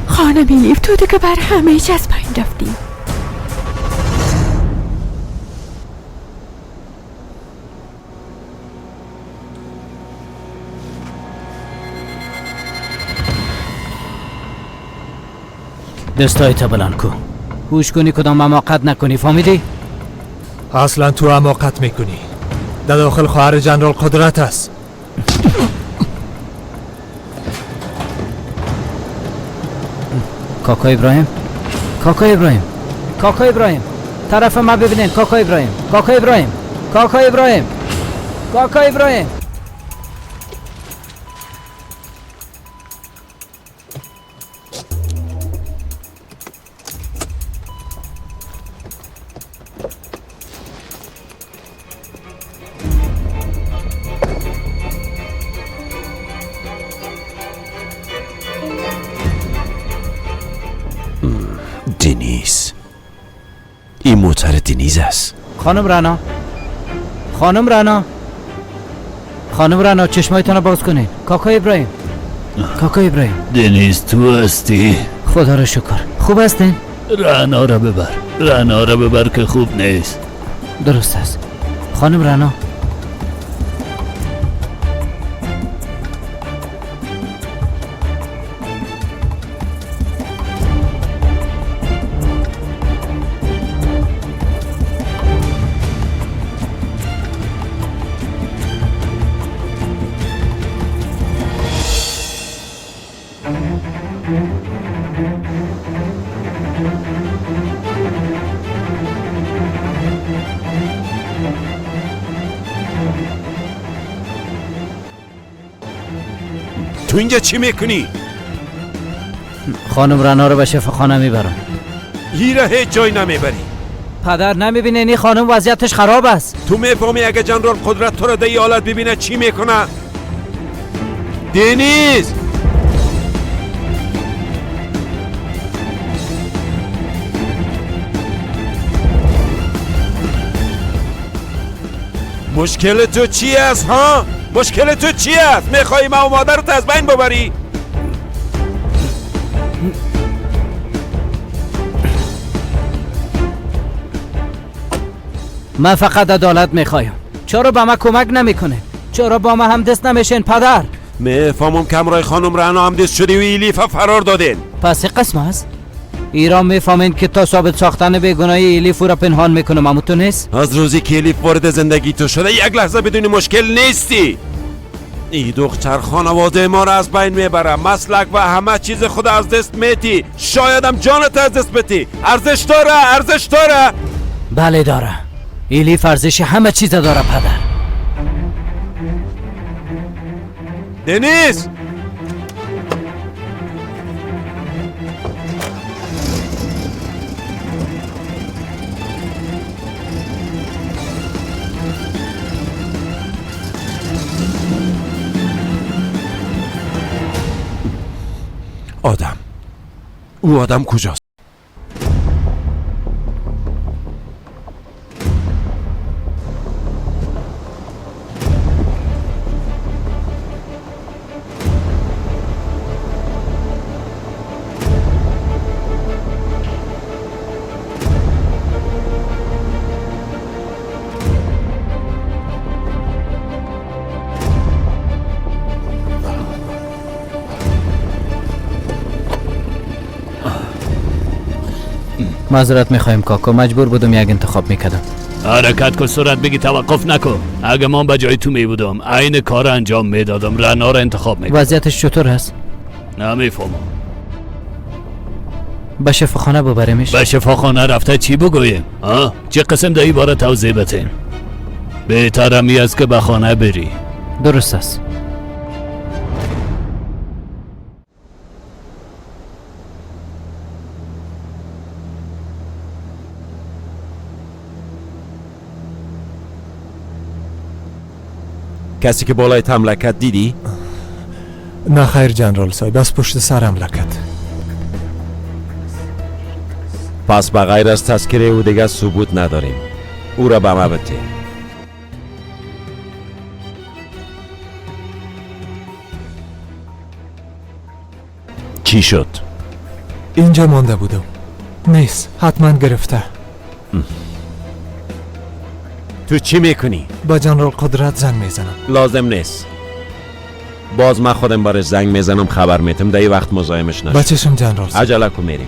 خانم الیف، تو دیگه بر همه چیز از پایین رفتی. دستایت بلند کو. هوش کنی کدام حماقت نکنی، فهمیدی؟ اصلا تو حماقت میکنی. در داخل خواهر جنرال قدرت است. کاکا ابراهیم، کاکا ابراهیم، کاکا ابراهیم، طرف ما ببینین. کاکا ابراهیم، کاکا ابراهیم، کاکا ابراهیم، کاکا ابراهیم. دنیز، این موتر دنیز است. خانم رنا، خانم رنا، خانم رنا، چشمایتان رو باز کنین. کاکا ابراهیم، کاکا ابراهیم. دنیز تو هستی؟ خدا رو شکر. خوب هستین؟ رنا را ببر، رنا را ببر که خوب نیست. درست است. خانم رنا، تو اینجا چی میکنی؟ خانم رنا رو به شفاخانه میبرم. هیره هیچ جای نمیبری. پدر نمیبینه این خانم وضعیتش خراب است. تو میفهمی اگه جنرال قدرت تو رو در این حالت ببینه چی میکنه؟ دنیز، مشکل تو چی است ها؟ مشکل تو چی است؟ میخوایی ما و مادرت از بین ببری؟ من فقط عدالت میخوایم. چرا به ما کمک نمیکنه؟ چرا با ما هم دست نمیشین پدر؟ میفهمم که همراه خانم رعنا هم دست شدی و ایلیف فرار دادین. پس قسم است؟ ایران میفهمین که تا ثابت ساختن بیگناهی ایلیف را پنهان میکنم، اما تو نیست؟ از روزی که ایلیف وارد زندگی تو شده یک لحظه بدون مشکل نیستی. ای دختر خانواده ما را از بین میبره، مسلک و همه چیز خود از دست میتی، شایدم جانت از دست بتی. ارزش داره، ارزش داره. بله داره. ایلیف ارزش همه چیز داره پدر. دنیز، آدم، او آدم کجاست؟ معذرت میخوایم کاکا، مجبور بودم یک انتخاب میکردم. حرکت کن، سرعت بگی، توقف نکن. اگه من به جای تو میبودم عین کار انجام میدادم، رنا رو انتخاب میکردم. وضعیتش چطور هست؟ نمیفهمم. به شفاخانه ببریمش. به شفاخانه رفته چی بگوییم؟ ها؟ چه قسم دایی باره توضیح بتیم؟ بهتر همی است که به خانه بری. درست است. کسی که بالای حمله کرد دیدی؟ نه خیر جنرال صاحب، از پشت سر حمله کرد. پس به غیر از تذکره او دیگه ثبوت نداریم. او را به ما بده. چی شد؟ اینجا مانده بودم. نیست، حتما گرفته. تو چی میکنی؟ با جنرال قدرت زنگ میزنم. لازم نیست. باز من خودم برش زنگ میزنم، خبر میتم. در وقت مزاحمش نشم. بچشم جنرال. عجله کن میریم.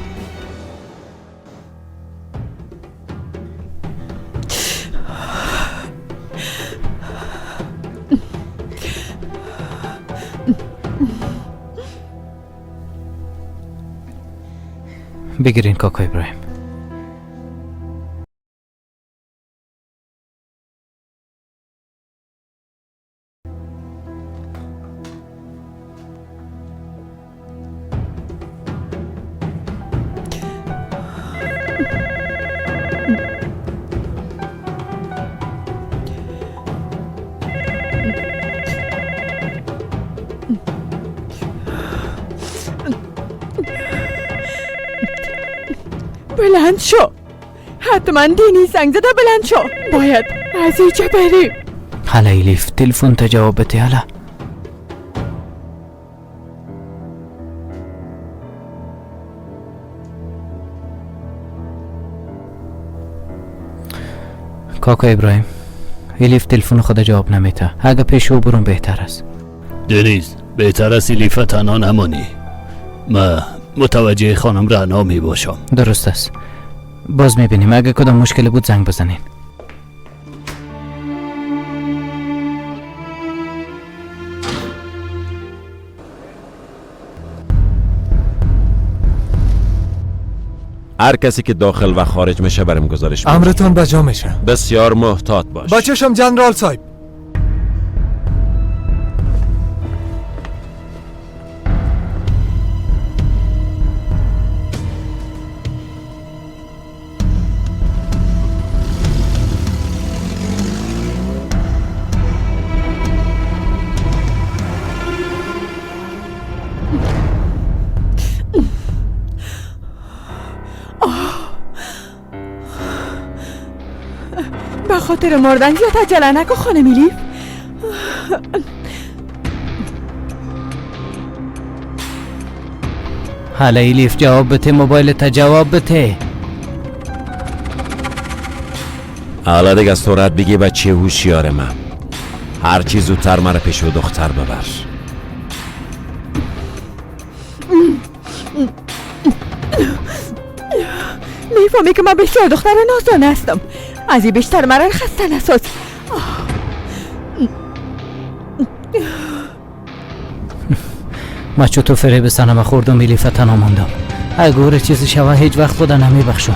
بگیرین کاکا ابراهیم. بلند شو، حتما دینی زنگ زده. بلند شو، باید از اینجا بریم. حالا ایلیف تلفن تا جواب بده. حالا کاکا ابراهیم، ایلیف تلفن خود جواب نمیده. اگه پیش او برون بهتر است. دنیز، بهتر است ایلیف تنها نمانی. من متوجه خانم رعنا می باشم. درست است. باز میبینیم. اگه کدام مشکل بود زنگ بزنین. هر کسی که داخل و خارج میشه برم گزارش میده. امرتان بجا میشه. بسیار محتاط باش. بچشم جنرال صاحب. به خاطر مردن زیاد عجله نکن خانم ایلیف. حالا ایلیف جواب بده، موبایل تا جواب بده. حالا دیگه سرعت بگی بچه هوشیار من. هر چی زودتر مرا پیش و دختر ببر. میفهمی که من بسیار دختر نازان هستم. از این بیشتر مرا خسته نساز. من چطور فریب سنم خوردم ایلیف تنها ماندم. اگه او چیزی شوه هیچ وقت خدا نمیبخشم.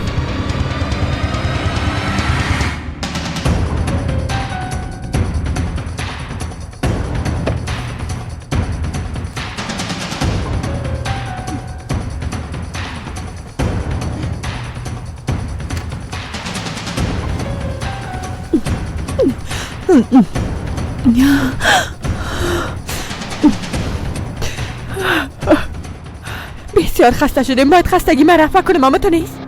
بسیار خسته شدیم، باید خستگی من رفع کنم. اما تو نیست.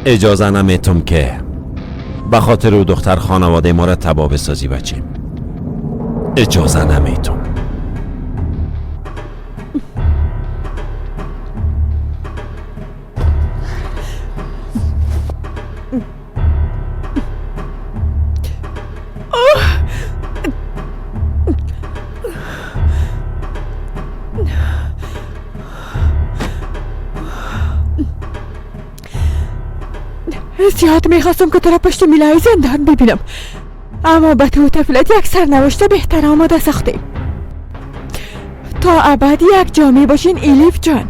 اجازه نمیتم که به خاطر او دختر خانواده ما را تباه بسازی بچه. اجازه نمیتم. زیاد میخواستم که تو را پشت میلای زندان ببینم، اما به تو طفلت یک سرنوشت بهتر آماده ساختیم. تا ابد یک جامعه باشین الیف جان.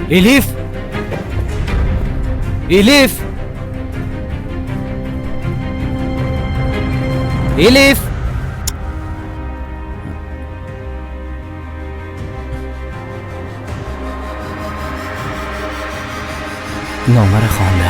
الیف، الیف، الیف، نامه را خوانده.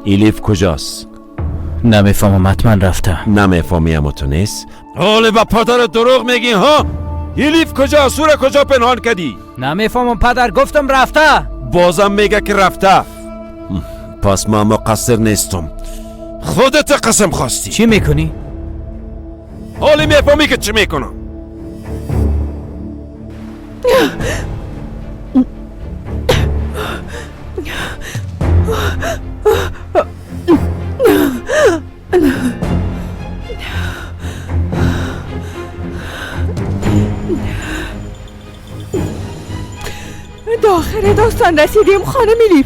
ایلیف کجاست؟ نمیفهمم، حتما رفته. نمیفهمی اما تو نیست؟ حالا با پدر دروغ میگی ها؟ ایلیف کجاست؟ او را کجا پنهان کردی؟ نمیفهمم پدر، گفتم رفته. بازم میگه که رفته. پس ما مقصر نیستم، خودت قسم خواستی. چی میکنی؟ حالا میفهمی که چی میکنم. داخل داستان رسیدیم خانم الیف.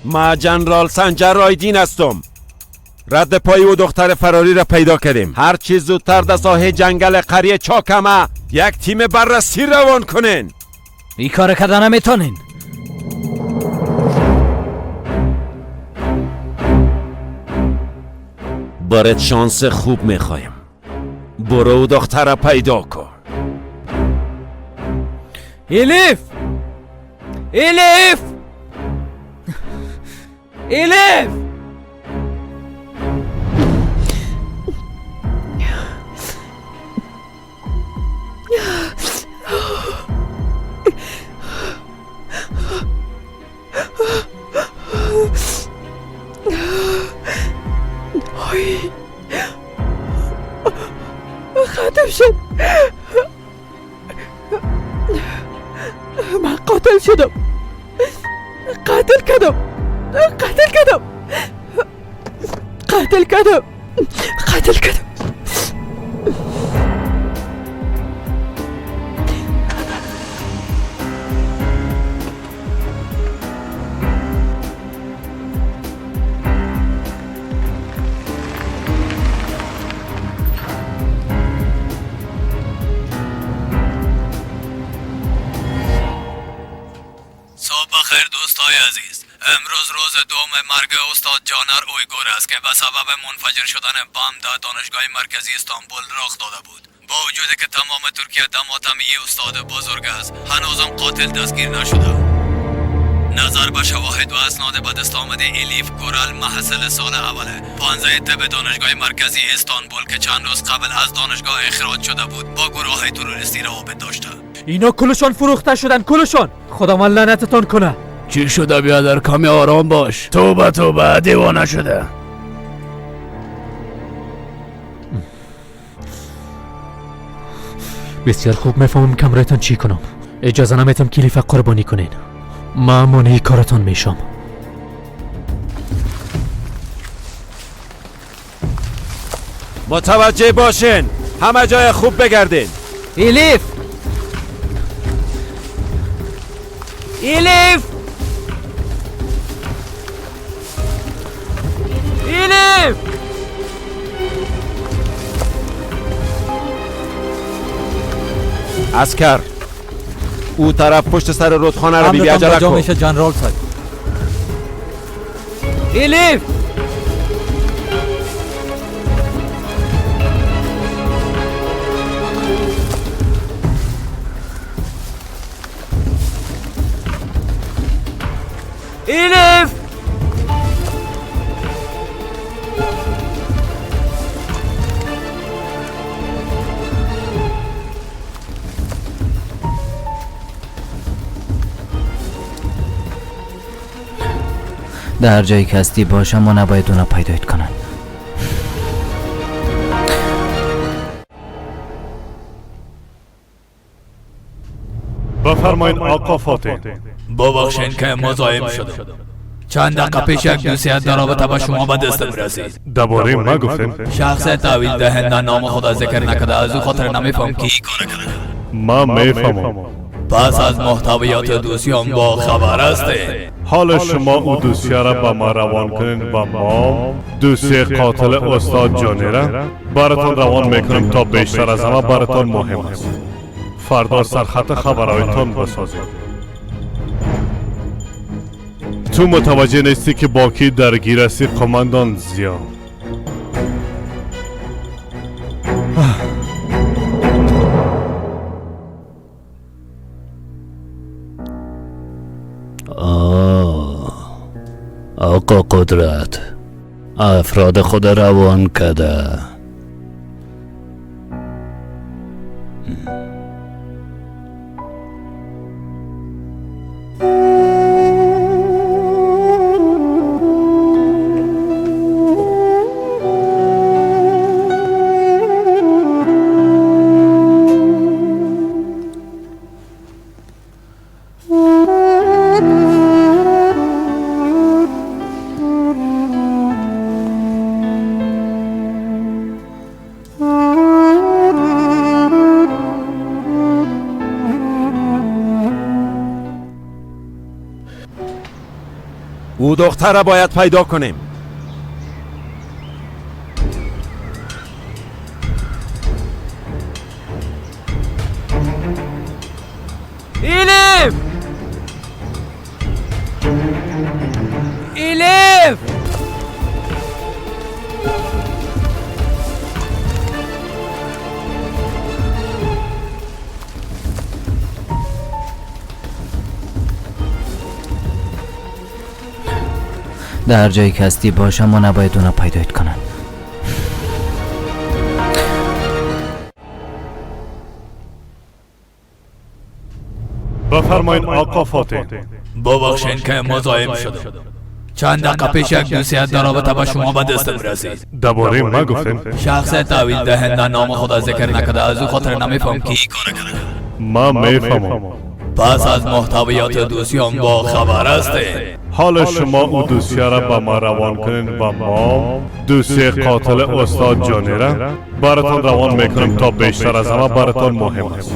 ما جنرال سنجر آیدین هستم. رد پای و دختر فراری را پیدا کردیم. هر چیز زودتر در ساحه جنگل قریه چاکمه یک تیم بررسی روان کنین. این کار کردن نمیتونین. برات شانس خوب میخوایم. برو دختر را پیدا کن. الیف، الیف، الیف. ختم شد. من قاتل شدم. قتل کردم، قتل کردم. قتل کردم، قتل کردم. دوستای عزیز، امروز روز دوم مرگ استاد جانر اویگور است که به سبب منفجر شدن بم در دانشگاه مرکزی استانبول رخ داده بود. با وجود که تمام ترکیه دماتمی استاد بزرگ است، هنوزم قاتل دستگیر نشده. نظر به شواهد و اسناد به دست آمده، الیف گورل محصل سال اول 15 طب دانشگاه مرکزی استانبول که چند روز قبل از دانشگاه اخراج شده بود، با گروه تروریستی روابط داشته. اینا کلشان فروخته شدن، کلشان. خدا من لعنتتان کنه. چی شده بیادر؟ کمی آرام باش. توبه توبه، دیوانه شده. بسیار خوب میفهمم کمرایتان چی کنم. اجازه نمیتم کلیف قربانی کنین. ما مانع کارتان میشم. متوجه باشین، همه جای خوب بگردین. الیف، الیف، الیف. عسکر، او طرف پشت سر رودخانه رو بیبی عجله کن. میشه جنرال صاحب. الیف، الیف. در هر جایی که هستی باشم، ما نباید اونا پیدایت کنن. بفرمایید آقا فاتح. ببخشین که مزاحم شدم. چند دقیقه پیش یک دوسیه در رابطه با شما به دستم رسید. درباره ما گفتین؟ شخص تحویل دهنده نام خود ذکر نکرده، از او خاطر نمیفهم کی کار کرده. ما میفهمم. پس از محتویات دوسیام با خبر هستین. حال شما او دوسیه را به ما روان کنین و ما دوسیه قاتل استاد جانی را براتان روان میکنیم تا بیشتر از همه براتان مهم است. فردا سرخط خبرهایتان بسازید. تو متوجه نیستی که با کی درگیر هستی قماندان زیا. آقا قدرت افراد خود روان کرده. او دختر را باید پیدا کنیم. الیف، الیف. در هر جایی که هستی باشم، ما نباید اونا پیدایت کنن. بفرمایید آقا فاتح. ببخشین که مزاحم شدم. چند دقیقه پیش یک دوسیه در رابطه با شما به دستم رسید. درباره ما گفتین؟ شخص تحویل دهنده نام خود ذکر نکرده، از او خاطر نمیفهم کی کار کرده. ما میفهمم. پس از محتویات دوسیان با خبر هستین. حال شما او دوسیه را به ما روان کنین و ما دوسیه قاتل استاد جانی را براتان روان میکنیم تا بیشتر از همه براتان مهم است.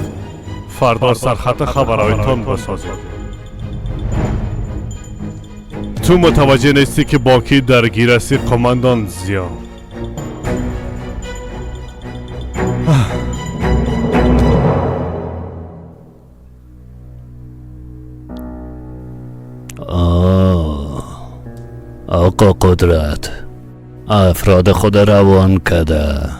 فردا سرخط خبرهایتان بسازید. تو متوجه نیستی که با کی درگیر هستی قماندان زیا. آقا قدرت افراد خود روان کده.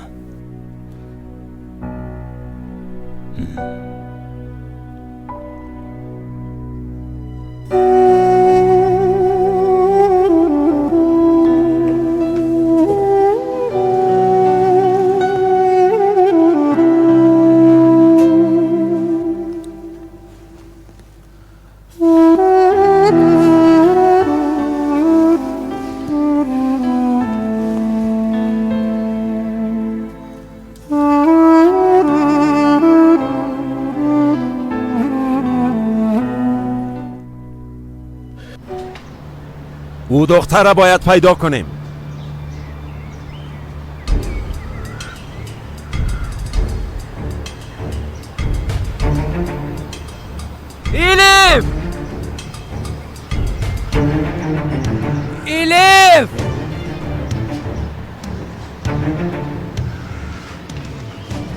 او دختر را باید پیدا کنیم. ایلیف! ایلیف!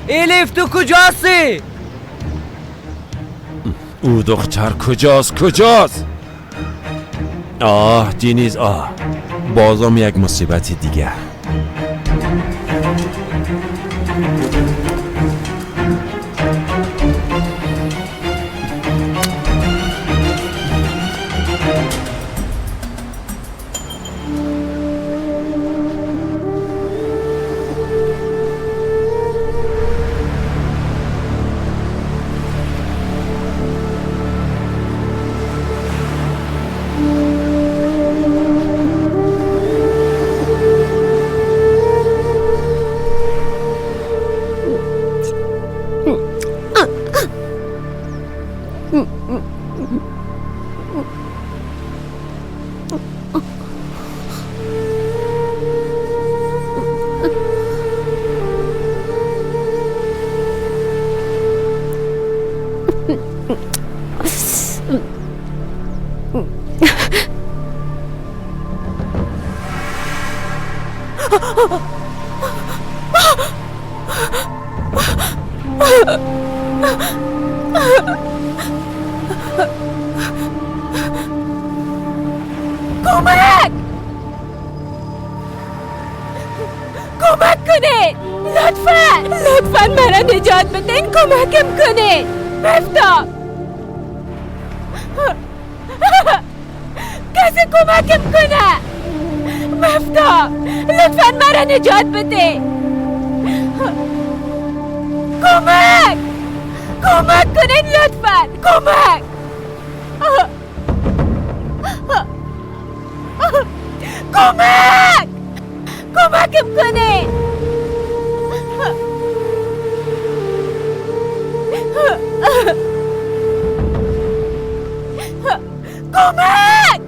ایلیف تو کجاستی؟ او دختر کجاست؟ کجاست؟ آه دینیز، آه بازم یک مصیبت دیگه. کمک! کمک کنید! لطفاً! لطفاً مرا نجات بدین! کمکم کنید! مفتاب! کسی کمکم کنه! مفتاب! لطفاً مرا نجات بده! کمک! کمک کنید لطفاً! کمک! کمک! کمکم کنید! کمک!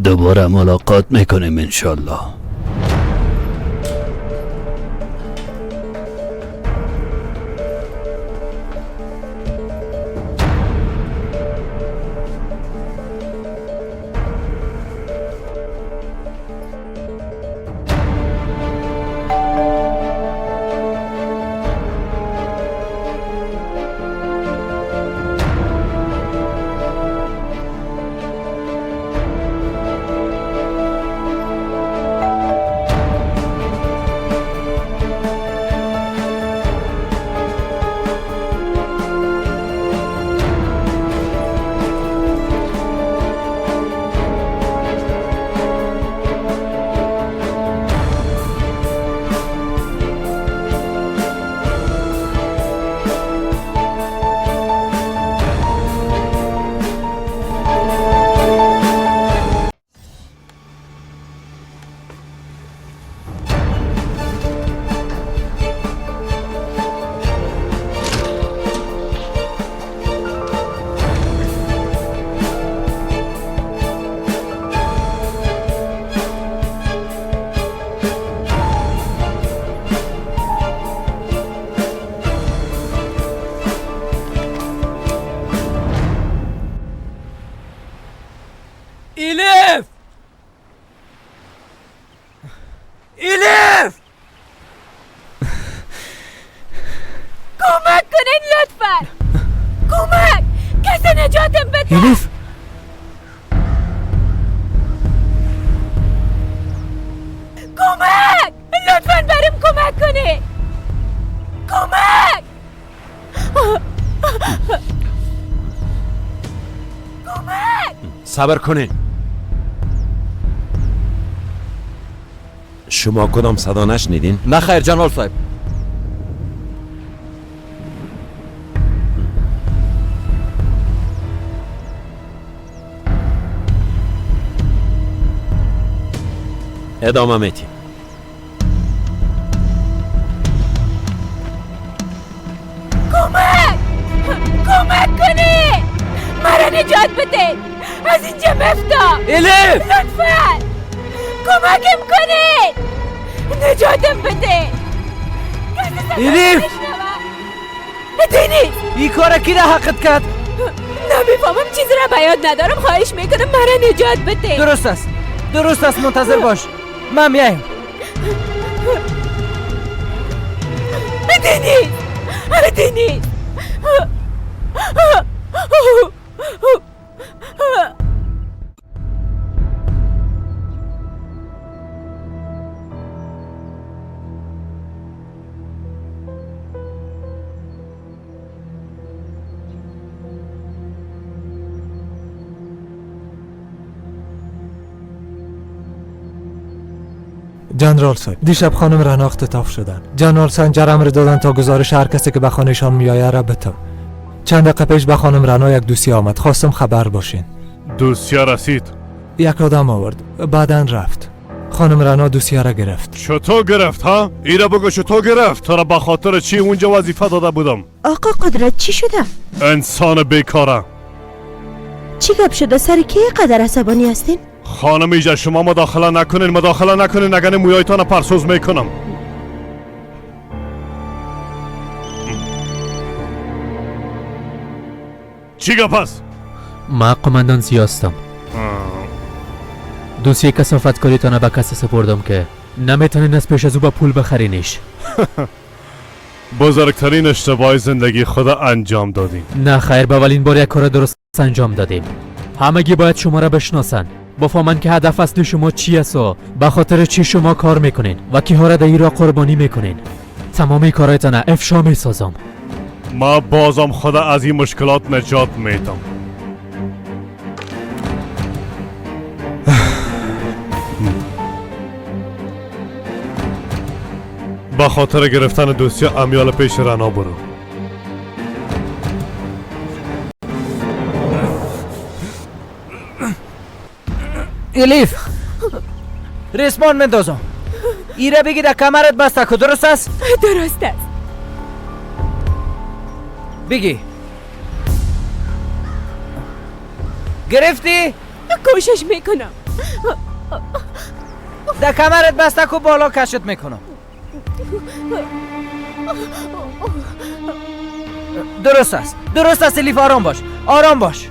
دوباره ملاقات میکنیم انشالله. ایلیف! ایلیف! کمک کنین لطفا، کمک، کسی نجاتم بده. ایلیف! کمک، لطفا برم کمک کنین، کمک، کمک. صبر کنین، شما کدام صدا نشنیدین؟ نه خیر جنرال صاحب. ادامه میتیم. کمک، کمک کنی، مرا نجات بده، از اینجا مفتم. ایلیف! لطفا کمکم کنی، نجاتم بده. ایلیف! دنیز! این کار کی را حقت کرد؟ نمیفهمم، چیزی را به یاد ندارم. خواهش میکنم مرا نجات بده. درست است، درست است، منتظر باش، من میایم. دنیز! دنیز! جنرال صاحب، دیشب خانم رنا اختطاف شدن. جنرال سنجر امر دادن تا گزارش هر کسی که به خانهشان میآید را بتم. چند دقیقه پیش به خانم رنا یک دوسیه آمد، خواستم خبر باشین. دوسیه رسید؟ یک آدم آورد، بعدن رفت. خانم رنا دوسیه را گرفت. چطور گرفت ها؟ ایره بگو چطور گرفت؟ تو را به خاطر چی اونجا وظیفه داده بودم؟ آقا قدرت چی شده؟ انسان بیکاره. چی گپ شده؟ سر کی قدر عصبانی هستین؟ خانم ایجا شما مداخله نکنین، مداخله نکنین، اگر مویایتان پرسوز میکنم. چی گپ است؟ ما قماندان سیاستم. دوسیه کثافتکاریتان به کسی سپردم که نمیتونین از پیش از او با پول بخرینش. بزرگترین اشتباه زندگی خود انجام دادیم. نه خیر، به اولین بار یک کار درست انجام دادیم. همگی باید شما را بشناسن، بفهمن که هدف اصلی شما چی است و به خاطر چی شما کار میکنین و کیها را در این راه قربانی میکنین. تمامی کارایتان افشا میسازم. ما بازم خود از این مشکلات نجات میدم. به خاطر گرفتن دوسیه امیال پیش رنا برو. ایلیف، ریسمان مندازم. ایره بگی در کمرت بسته که درست است؟ درست است. بگی گرفتی؟ کوشش میکنم. در کمرت بسته که بالا کشت میکنم. درست است، درست است ایلیف، آرام باش، آرام باش.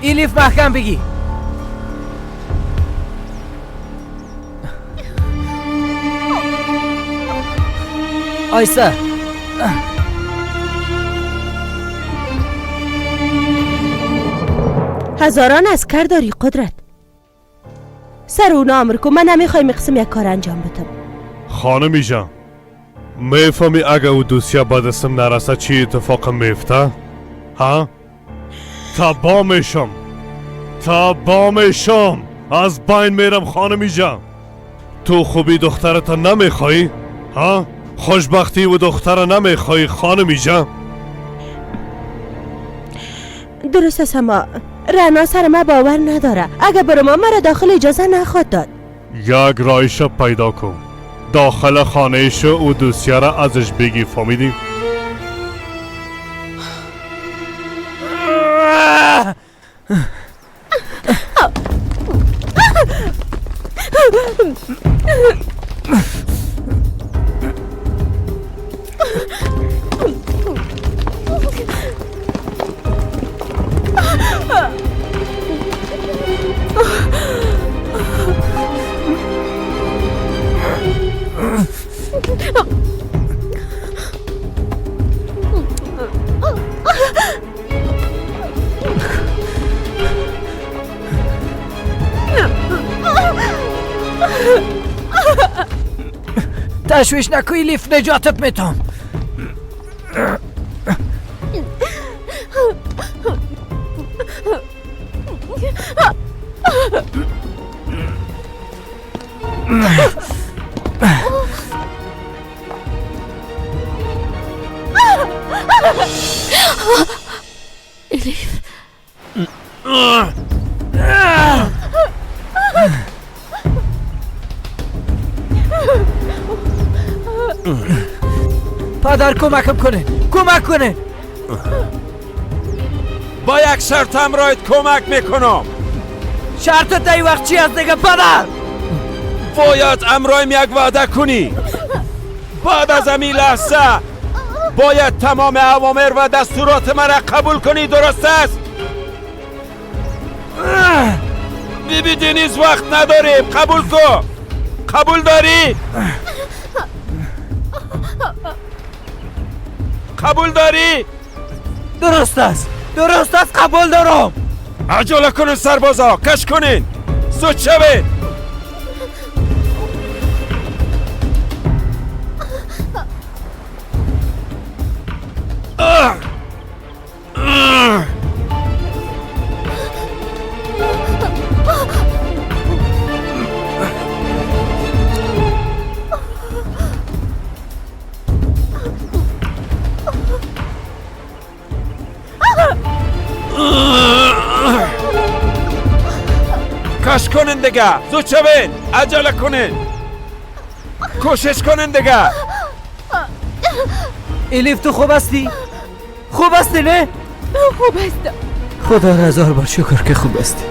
ایلیف محکم بگی. آیسته. هزاران اسکر داری قدرت، سر اونا امر کن. من نمیخوایم قسم یک کار انجام بدم. خانم ایجا، میفهمی اگه او دوسیه به دستم نرسه چی اتفاق میفته؟ ها؟ تبا میشم، تبا میشم، از بین میرم. خانم ایجا، تو خوبی دخترت نمیخوایی؟ ها؟ خوشبختی و دختر نمیخوایی خانم ایجا؟ درست است، اما رنا سر ما باور نداره. اگه برو ما مرا داخل اجازه نخواد داد. یک رایش پیدا کن، داخل خانه شو و دوسیه را ازش بگی. فهمیدی؟ تشویش نکو الیف، نجاتت میتم. الیف پدر کمکم کنه، کمک کنه. با یک شرط همراهت کمک میکنم. شرط ای وقت چی هست دیگه پدر؟ باید امرایم یک وعده کنی. بعد از امی لحظه باید تمام اوامر و دستورات مرا قبول کنی، درست است؟ بیبی دنیز وقت نداریم، قبول کن. قبول داری؟ قبول داری؟ درست است، درست است، قبول دارم. عجله کنین سربازا، کش کنین، زود شوید. کش کنین دیگه، زود شوین، عجله کنین، کوشش کنین دیگه. الیف تو خوب هستی؟ خوب هستی نه؟ خوب هستم. خدا را هزار بار شکر که خوب هستی.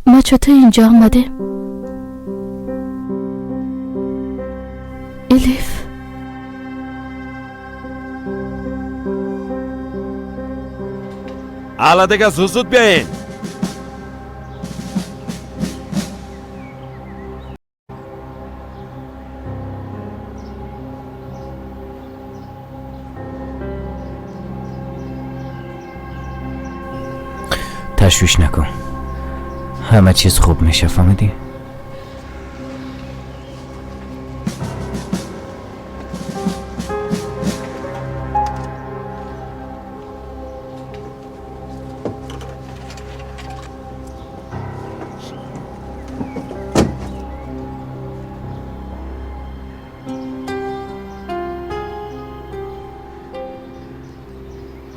ما چطور اینجا آمده؟ الیف حالا دیگه زود زود بیاین. تشویش نکن، همه چیز خوب میشه، فهمیدی؟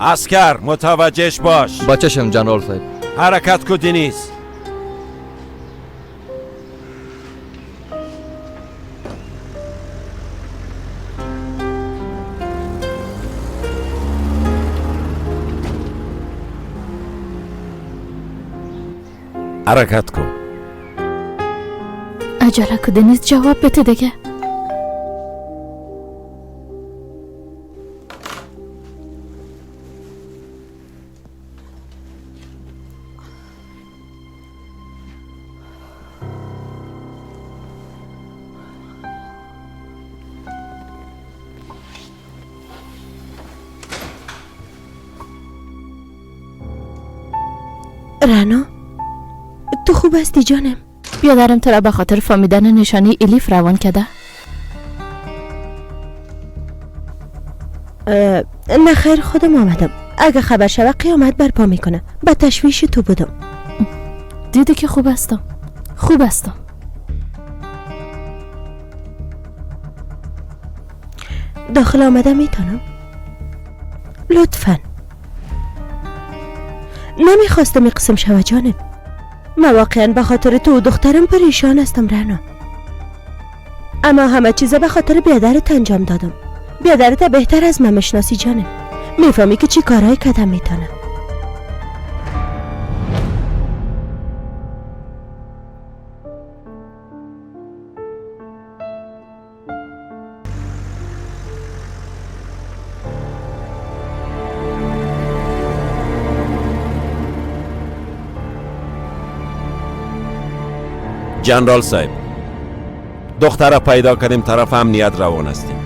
عسکر متوجهش باش. با چشم جنرال صاحب. حرکت کو دنیز. حرکت کن. عجله کو دنیز، جواب بده دیگه. رعنا تو خوب هستی جانم؟ بیادرم تو را به خاطر فهمیدن نشانی الیف روان کرده. نه خیر، خودم آمدم. اگه خبر شوه قیامت برپا میکنه. به تشویش تو بودم. دیدی که خوب هستم، خوب هستم. داخل آمده میتونم؟ لطفا. نمیخواستم قسم شوه جانم. من واقعا به خاطر تو و دخترم پریشان هستم رعنا. اما همه چیزا به خاطر بیادرت انجام دادم. بیادرت بهتر از من میشناسی جانم. میفهمی که چی کارهای کدم میتونم. جنرال صاحب، دختر را پیدا کردیم، طرف امنیت روان هستیم.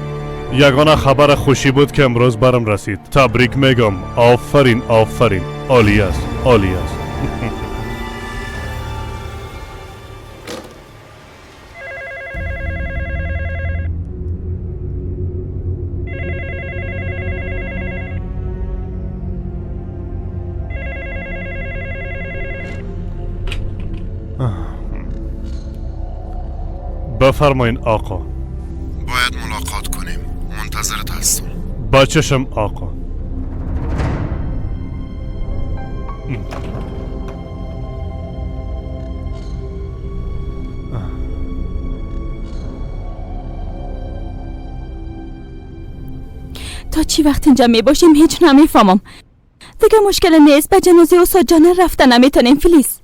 یگانه خبر خوشی بود که امروز برم رسید. تبریک میگم. آفرین آفرین، عالی است عالی است. بفرمایین آقا. باید ملاقات کنیم، منتظرت هستم. با چشم آقا. تا چی وقت اینجا می باشیم هیچ نمیفهمم. دیگه مشکل نیست، به جنازه استاد جانر رفته نمیتونیم فلیس.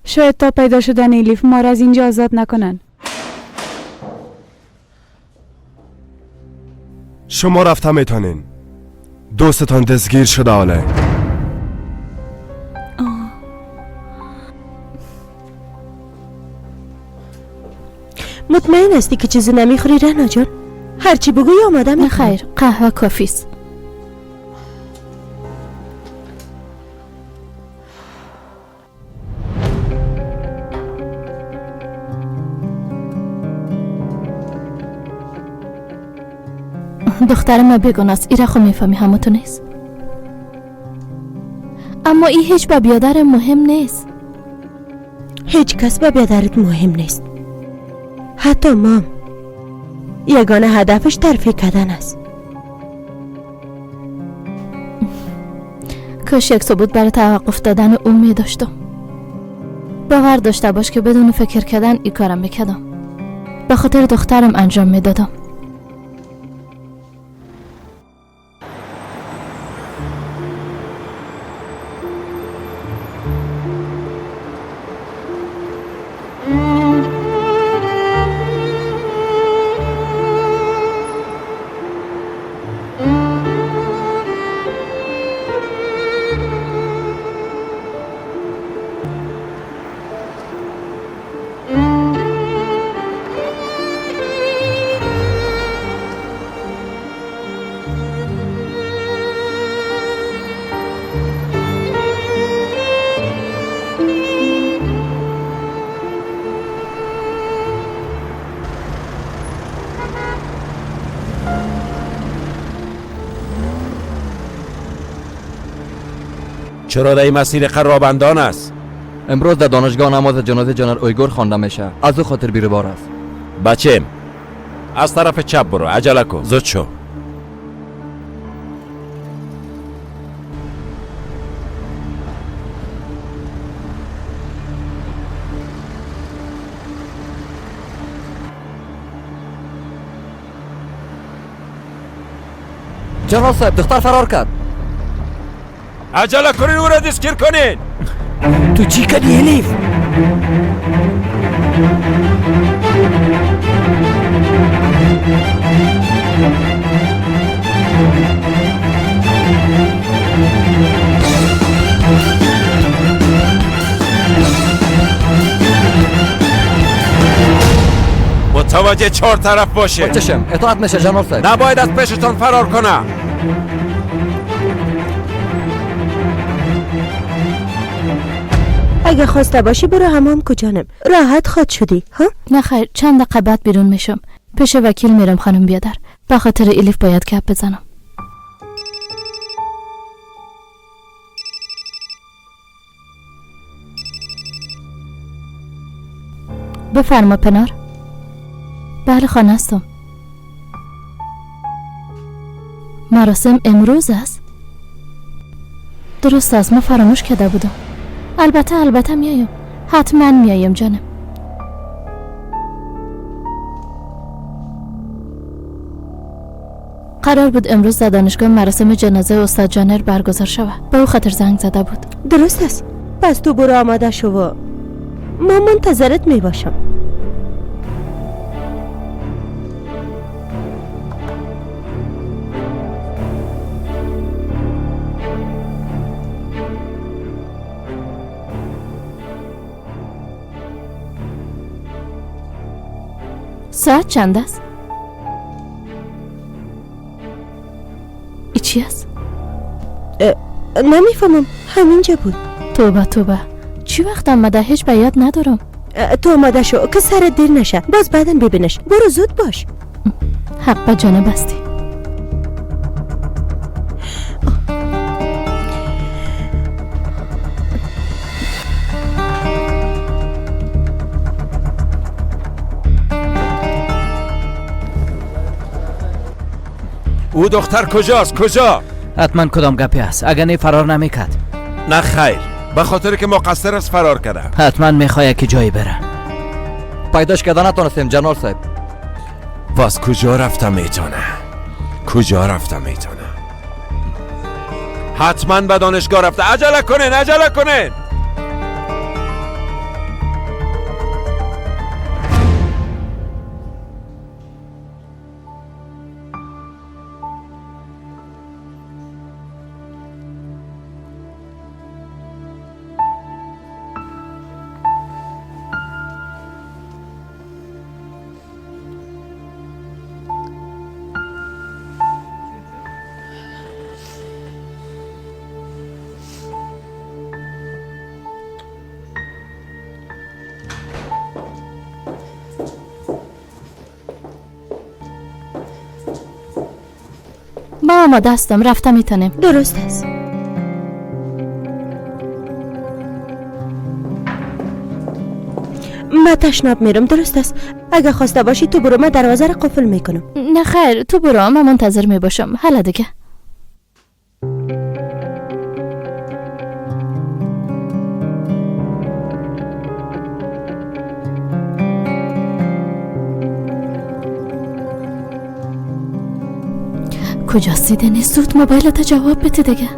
شاید تا پیدا شدن الیف ما را از اینجا آزاد نکنن. شما رفته میتونین. دوستتان دستگیر شده آله. مطمئن هستی که چیزی نمیخوری رنا جان؟ هرچی بگویی آماده میکنم. خیر، قهوه کافیست. دختر ما بیگناه است، ایره خو میفهمی همه تو نیست. اما ای هیچ به بیادر مهم نیست. هیچ کس به بیادرت مهم نیست، حتی مام. یگانه هدفش ترفیع کردن است. کاش یک ثبوت برای توقف دادن او می داشتم. باور داشته باش که بدون فکر کردن ای کارم میکردم. به خاطر دخترم انجام میدادم. چرا در این مسیر خرابندان است؟ امروز در دانشگاه نماز جنازه جنرال اویگور خوانده میشه، از او خاطر بیروبار است. بچه از طرف چپ برو، عجله کن، زود شو. جنرال صاحب، دختر فرار کرد. عجله کنین، او را دستگیر کنین. تو چی کردی الیف؟ متوجه چهار طرف باشه. چشم، اطاعت میشه جنرال صاحب. نباید از پیشتان فرار کنه. اگه خواسته باشی برو حمام کجانم، راحت خواد شدی ها؟ نه خیر، چند دقیقه بعد بیرون میشم. پیش وکیل میرم خانم بیادر. به خاطر الیف باید گپ بزنم. بفرما پنار. بله خانه هستم. مراسم امروز است؟ درست است، ما فراموش کرده بودم. البته البته میایم، حتما میایم جانم. قرار بود امروز در دانشگاه مراسم جنازه استاد جانر برگزار شود. به او خاطر زنگ زده بود. درست است، پس تو برو آماده شو و ما منتظرت می باشم. ساعت چند است؟ نمیفهمم، همینجا بود. توبه توبه، چی وقت آمده؟ هیچ به یاد ندارم. تو آماده شو که سرت دیر نشه، باز بعدن ببینش. برو زود باش. حق به جانب هستی. او دختر کجاست؟ کجا؟ حتما کدام گپی است، اگر نه فرار نمیکرد. نه خیر، به خاطر که مقصر است فرار کرده. حتما میخواد که جایی بره. پیداش کردن نتونستیم جنرال صاحب. باز کجا رفتم میتونه؟ کجا رفتم میتونه؟ حتما به دانشگاه رفته. عجله کنین، عجله کنین. ما آماده هستم، رفته میتونیم. درست است. من تشناب میرم. درست است. اگه خواسته باشی تو برو، من دروازه را قفل میکنم. نه خیر، تو برو، من منتظر میباشم. حالا دیگه. کجاستی دنیز؟ زود موبایلت جواب بده دیگه.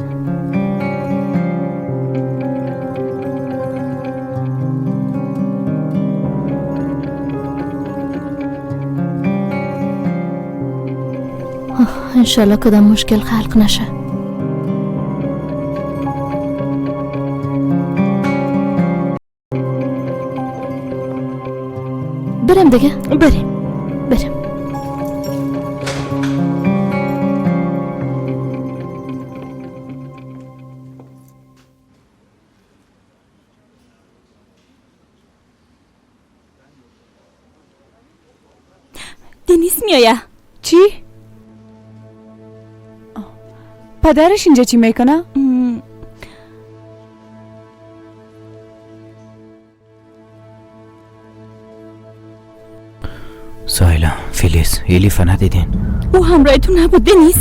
انشالله کدام مشکل خلق نشه. بریم دیگه. بریم بریم. دنیز میآید. چی؟ پدرش اینجا چی میکنه؟ سایلا، فیلیس، الیف ندیدین؟ او همراه تو نبود دنیز.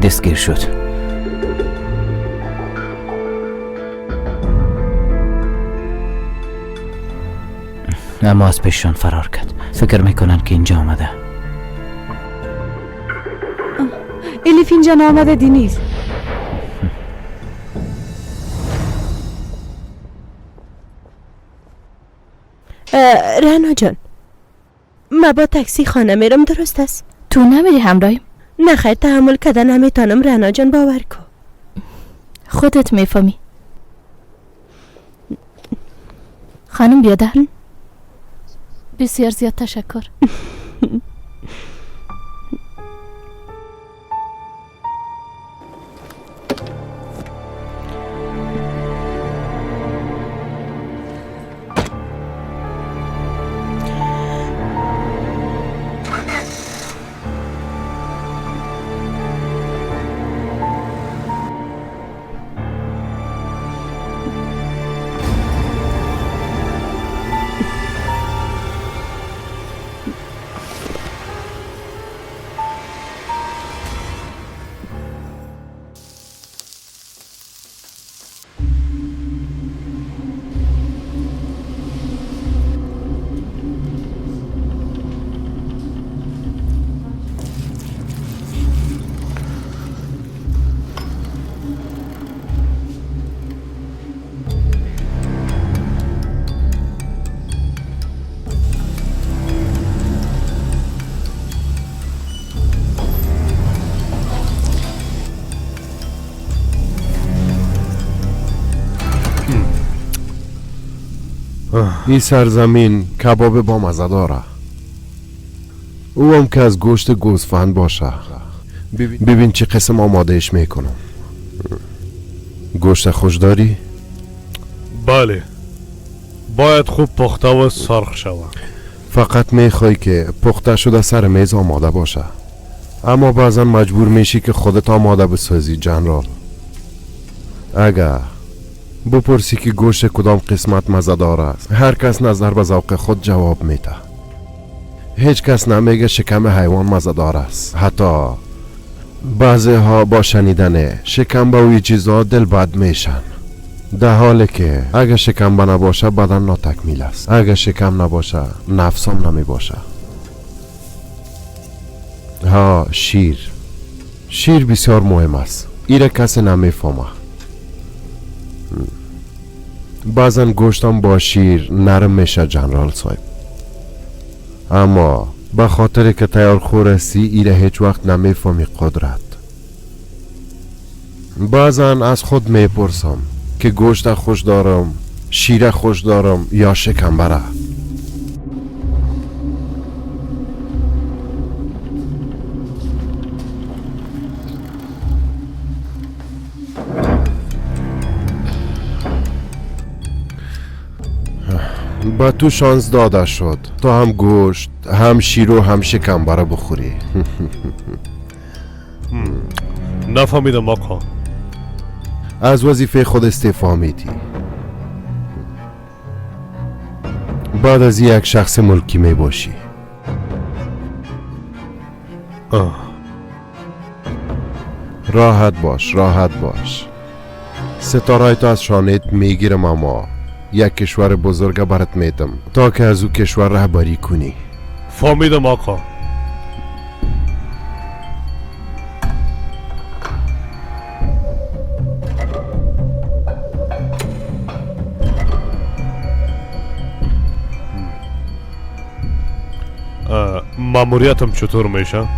دستگیر شد. اما از پیششان فرار کرد. فکر میکنن که اینجا آمده. الیف اینجا نامده دنیز. رعنا جان، من با تاکسی خانه میرم. درست است؟ تو نمیری همراهیم؟ نه خیر، تحمل کردن نمیتونم رعنا جان، باور کن. خودت میفهمی. خانم بیادر، بسیار زیاد تشکر. این سرزمین کباب با مزه داره. او هم که از گوشت گوسفند باشه. ببین چه قسم آمادهش میکنم. گوشت خوش داری؟ بله، باید خوب پخته و سرخ شود. فقط میخوای که پخته شده سر میز آماده باشه، اما بعضا مجبور میشی که خودت آماده بسازی جنرال. اگر بپرسی که گوشت کدام قسمت مزه‌دار است، هر کس نظر به ذوق خود جواب میده. هیچ کس نمیگه شکم حیوان مزه‌دار است. حتی بعضی ها با شنیدن شکم به اوی چیزها دل بد میشن، در حالی که اگر شکم نباشه بدن ناتکمیل است. اگر شکم نباشه نفس هم نمی باشه. ها، شیر بسیار مهم است. ایره کسی نمیفهمه. بعضا گوشتم با شیر نرم میشه جنرال صاحب، اما به خاطر که تیار خور هستی ایره هیچ وقت نمیفهمی قدرت. بعضا از خود میپرسم که گوشت خوش دارم، شیر خوش دارم یا شکمبره. با تو شانس داده شد تا هم گوشت، هم شیر و هم شکمبره بخوری. نفهمیدم آقا. از وظیفه خود استعفا میدی. بعد از یک شخص ملکی می باشی. راحت باش، راحت باش. ستاره تو از شانهت میگیرم، اما یک کشور بزرگ برات میدم تا که از او کشور رهبری کنی. فهمیدم آقا. ماموریتم چطور میشه؟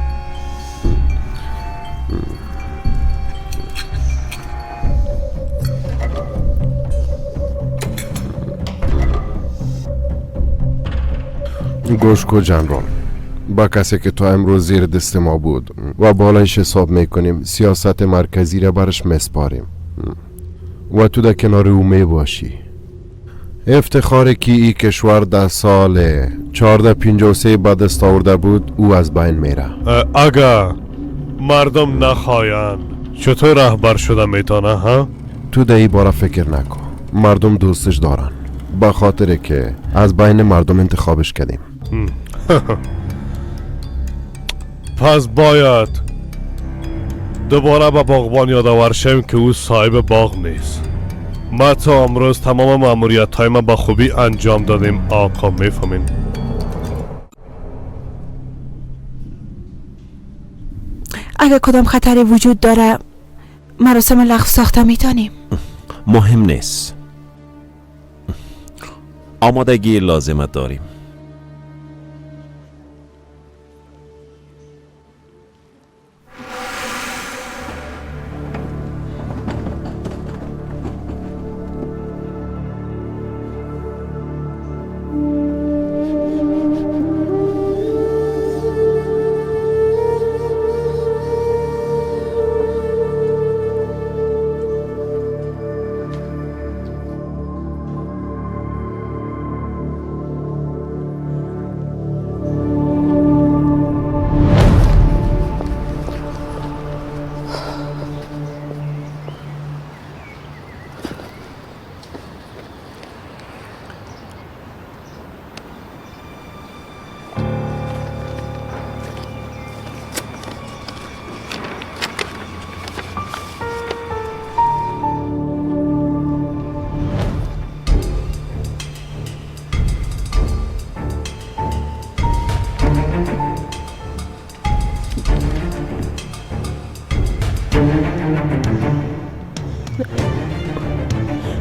گوش کو جنرال، با کسی که تا امروز زیر دست ما بود و بالایش حساب میکنیم، سیاست مرکزی را برش مسپاریم و تو در کنار او میباشی. افتخاری که ای کشور در سال 1453 به دست آورده بود او از بین میره. اگر مردم نخواهند چطور رهبر شده میتونه؟ ها؟ تو در ای باره فکر نکن، مردم دوستش دارن به خاطر که از بین مردم انتخابش کردیم. پس باید دوباره به باغبان یادآور شیم که او صاحب باغ نیست. ما تا امروز تمام مأموریت های ما به خوبی انجام دادیم آقا، میفهمین؟ اگر کدام خطری وجود داره مراسم لغو ساخته میتونیم. مهم نیست، آمادگی لازمه داریم.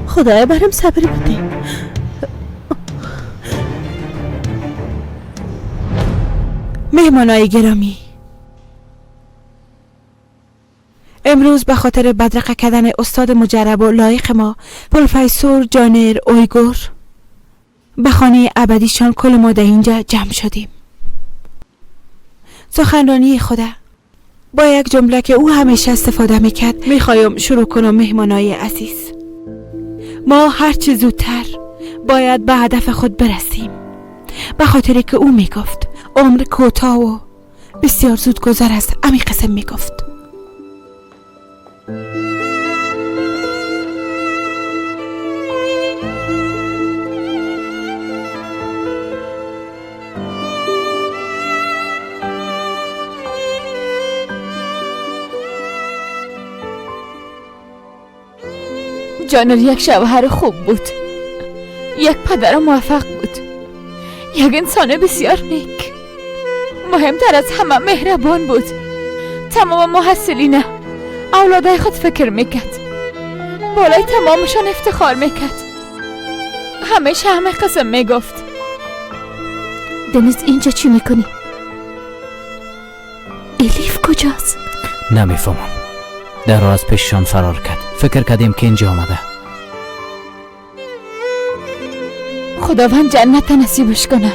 خدایا برام صبر بده. مهمانای گرامی، امروز به خاطر بدرقه کردن استاد مجرب و لایق ما پروفسور جانر اویگور به خانه ابدیشان کل ما در اینجا جمع شدیم. سخنرانی خدا با یک جمله که او همیشه استفاده میکرد میخوایم شروع کنم. مهمانای عزیز، ما هرچه زودتر باید به هدف خود برسیم، به خاطر که او میگفت عمر کوتاه و بسیار زود گذر است. امی قسم میگفت. جانر یک شوهر خوب بود، یک پدر موفق بود، یک انسان بسیار نیک، مهمتر از همه مهربان بود. تمام محصلینه اولادای خود فکر میکرد، بالای تمامشان افتخار میکرد، همیشه همه قسم میگفت. دنیز اینجا چی میکنی؟ الیف کجاست؟ نمیفهمم. در را از پیششان فرار کرد. فکر کردیم که اینجا آمده. خداوند جنت نصیبش کنه.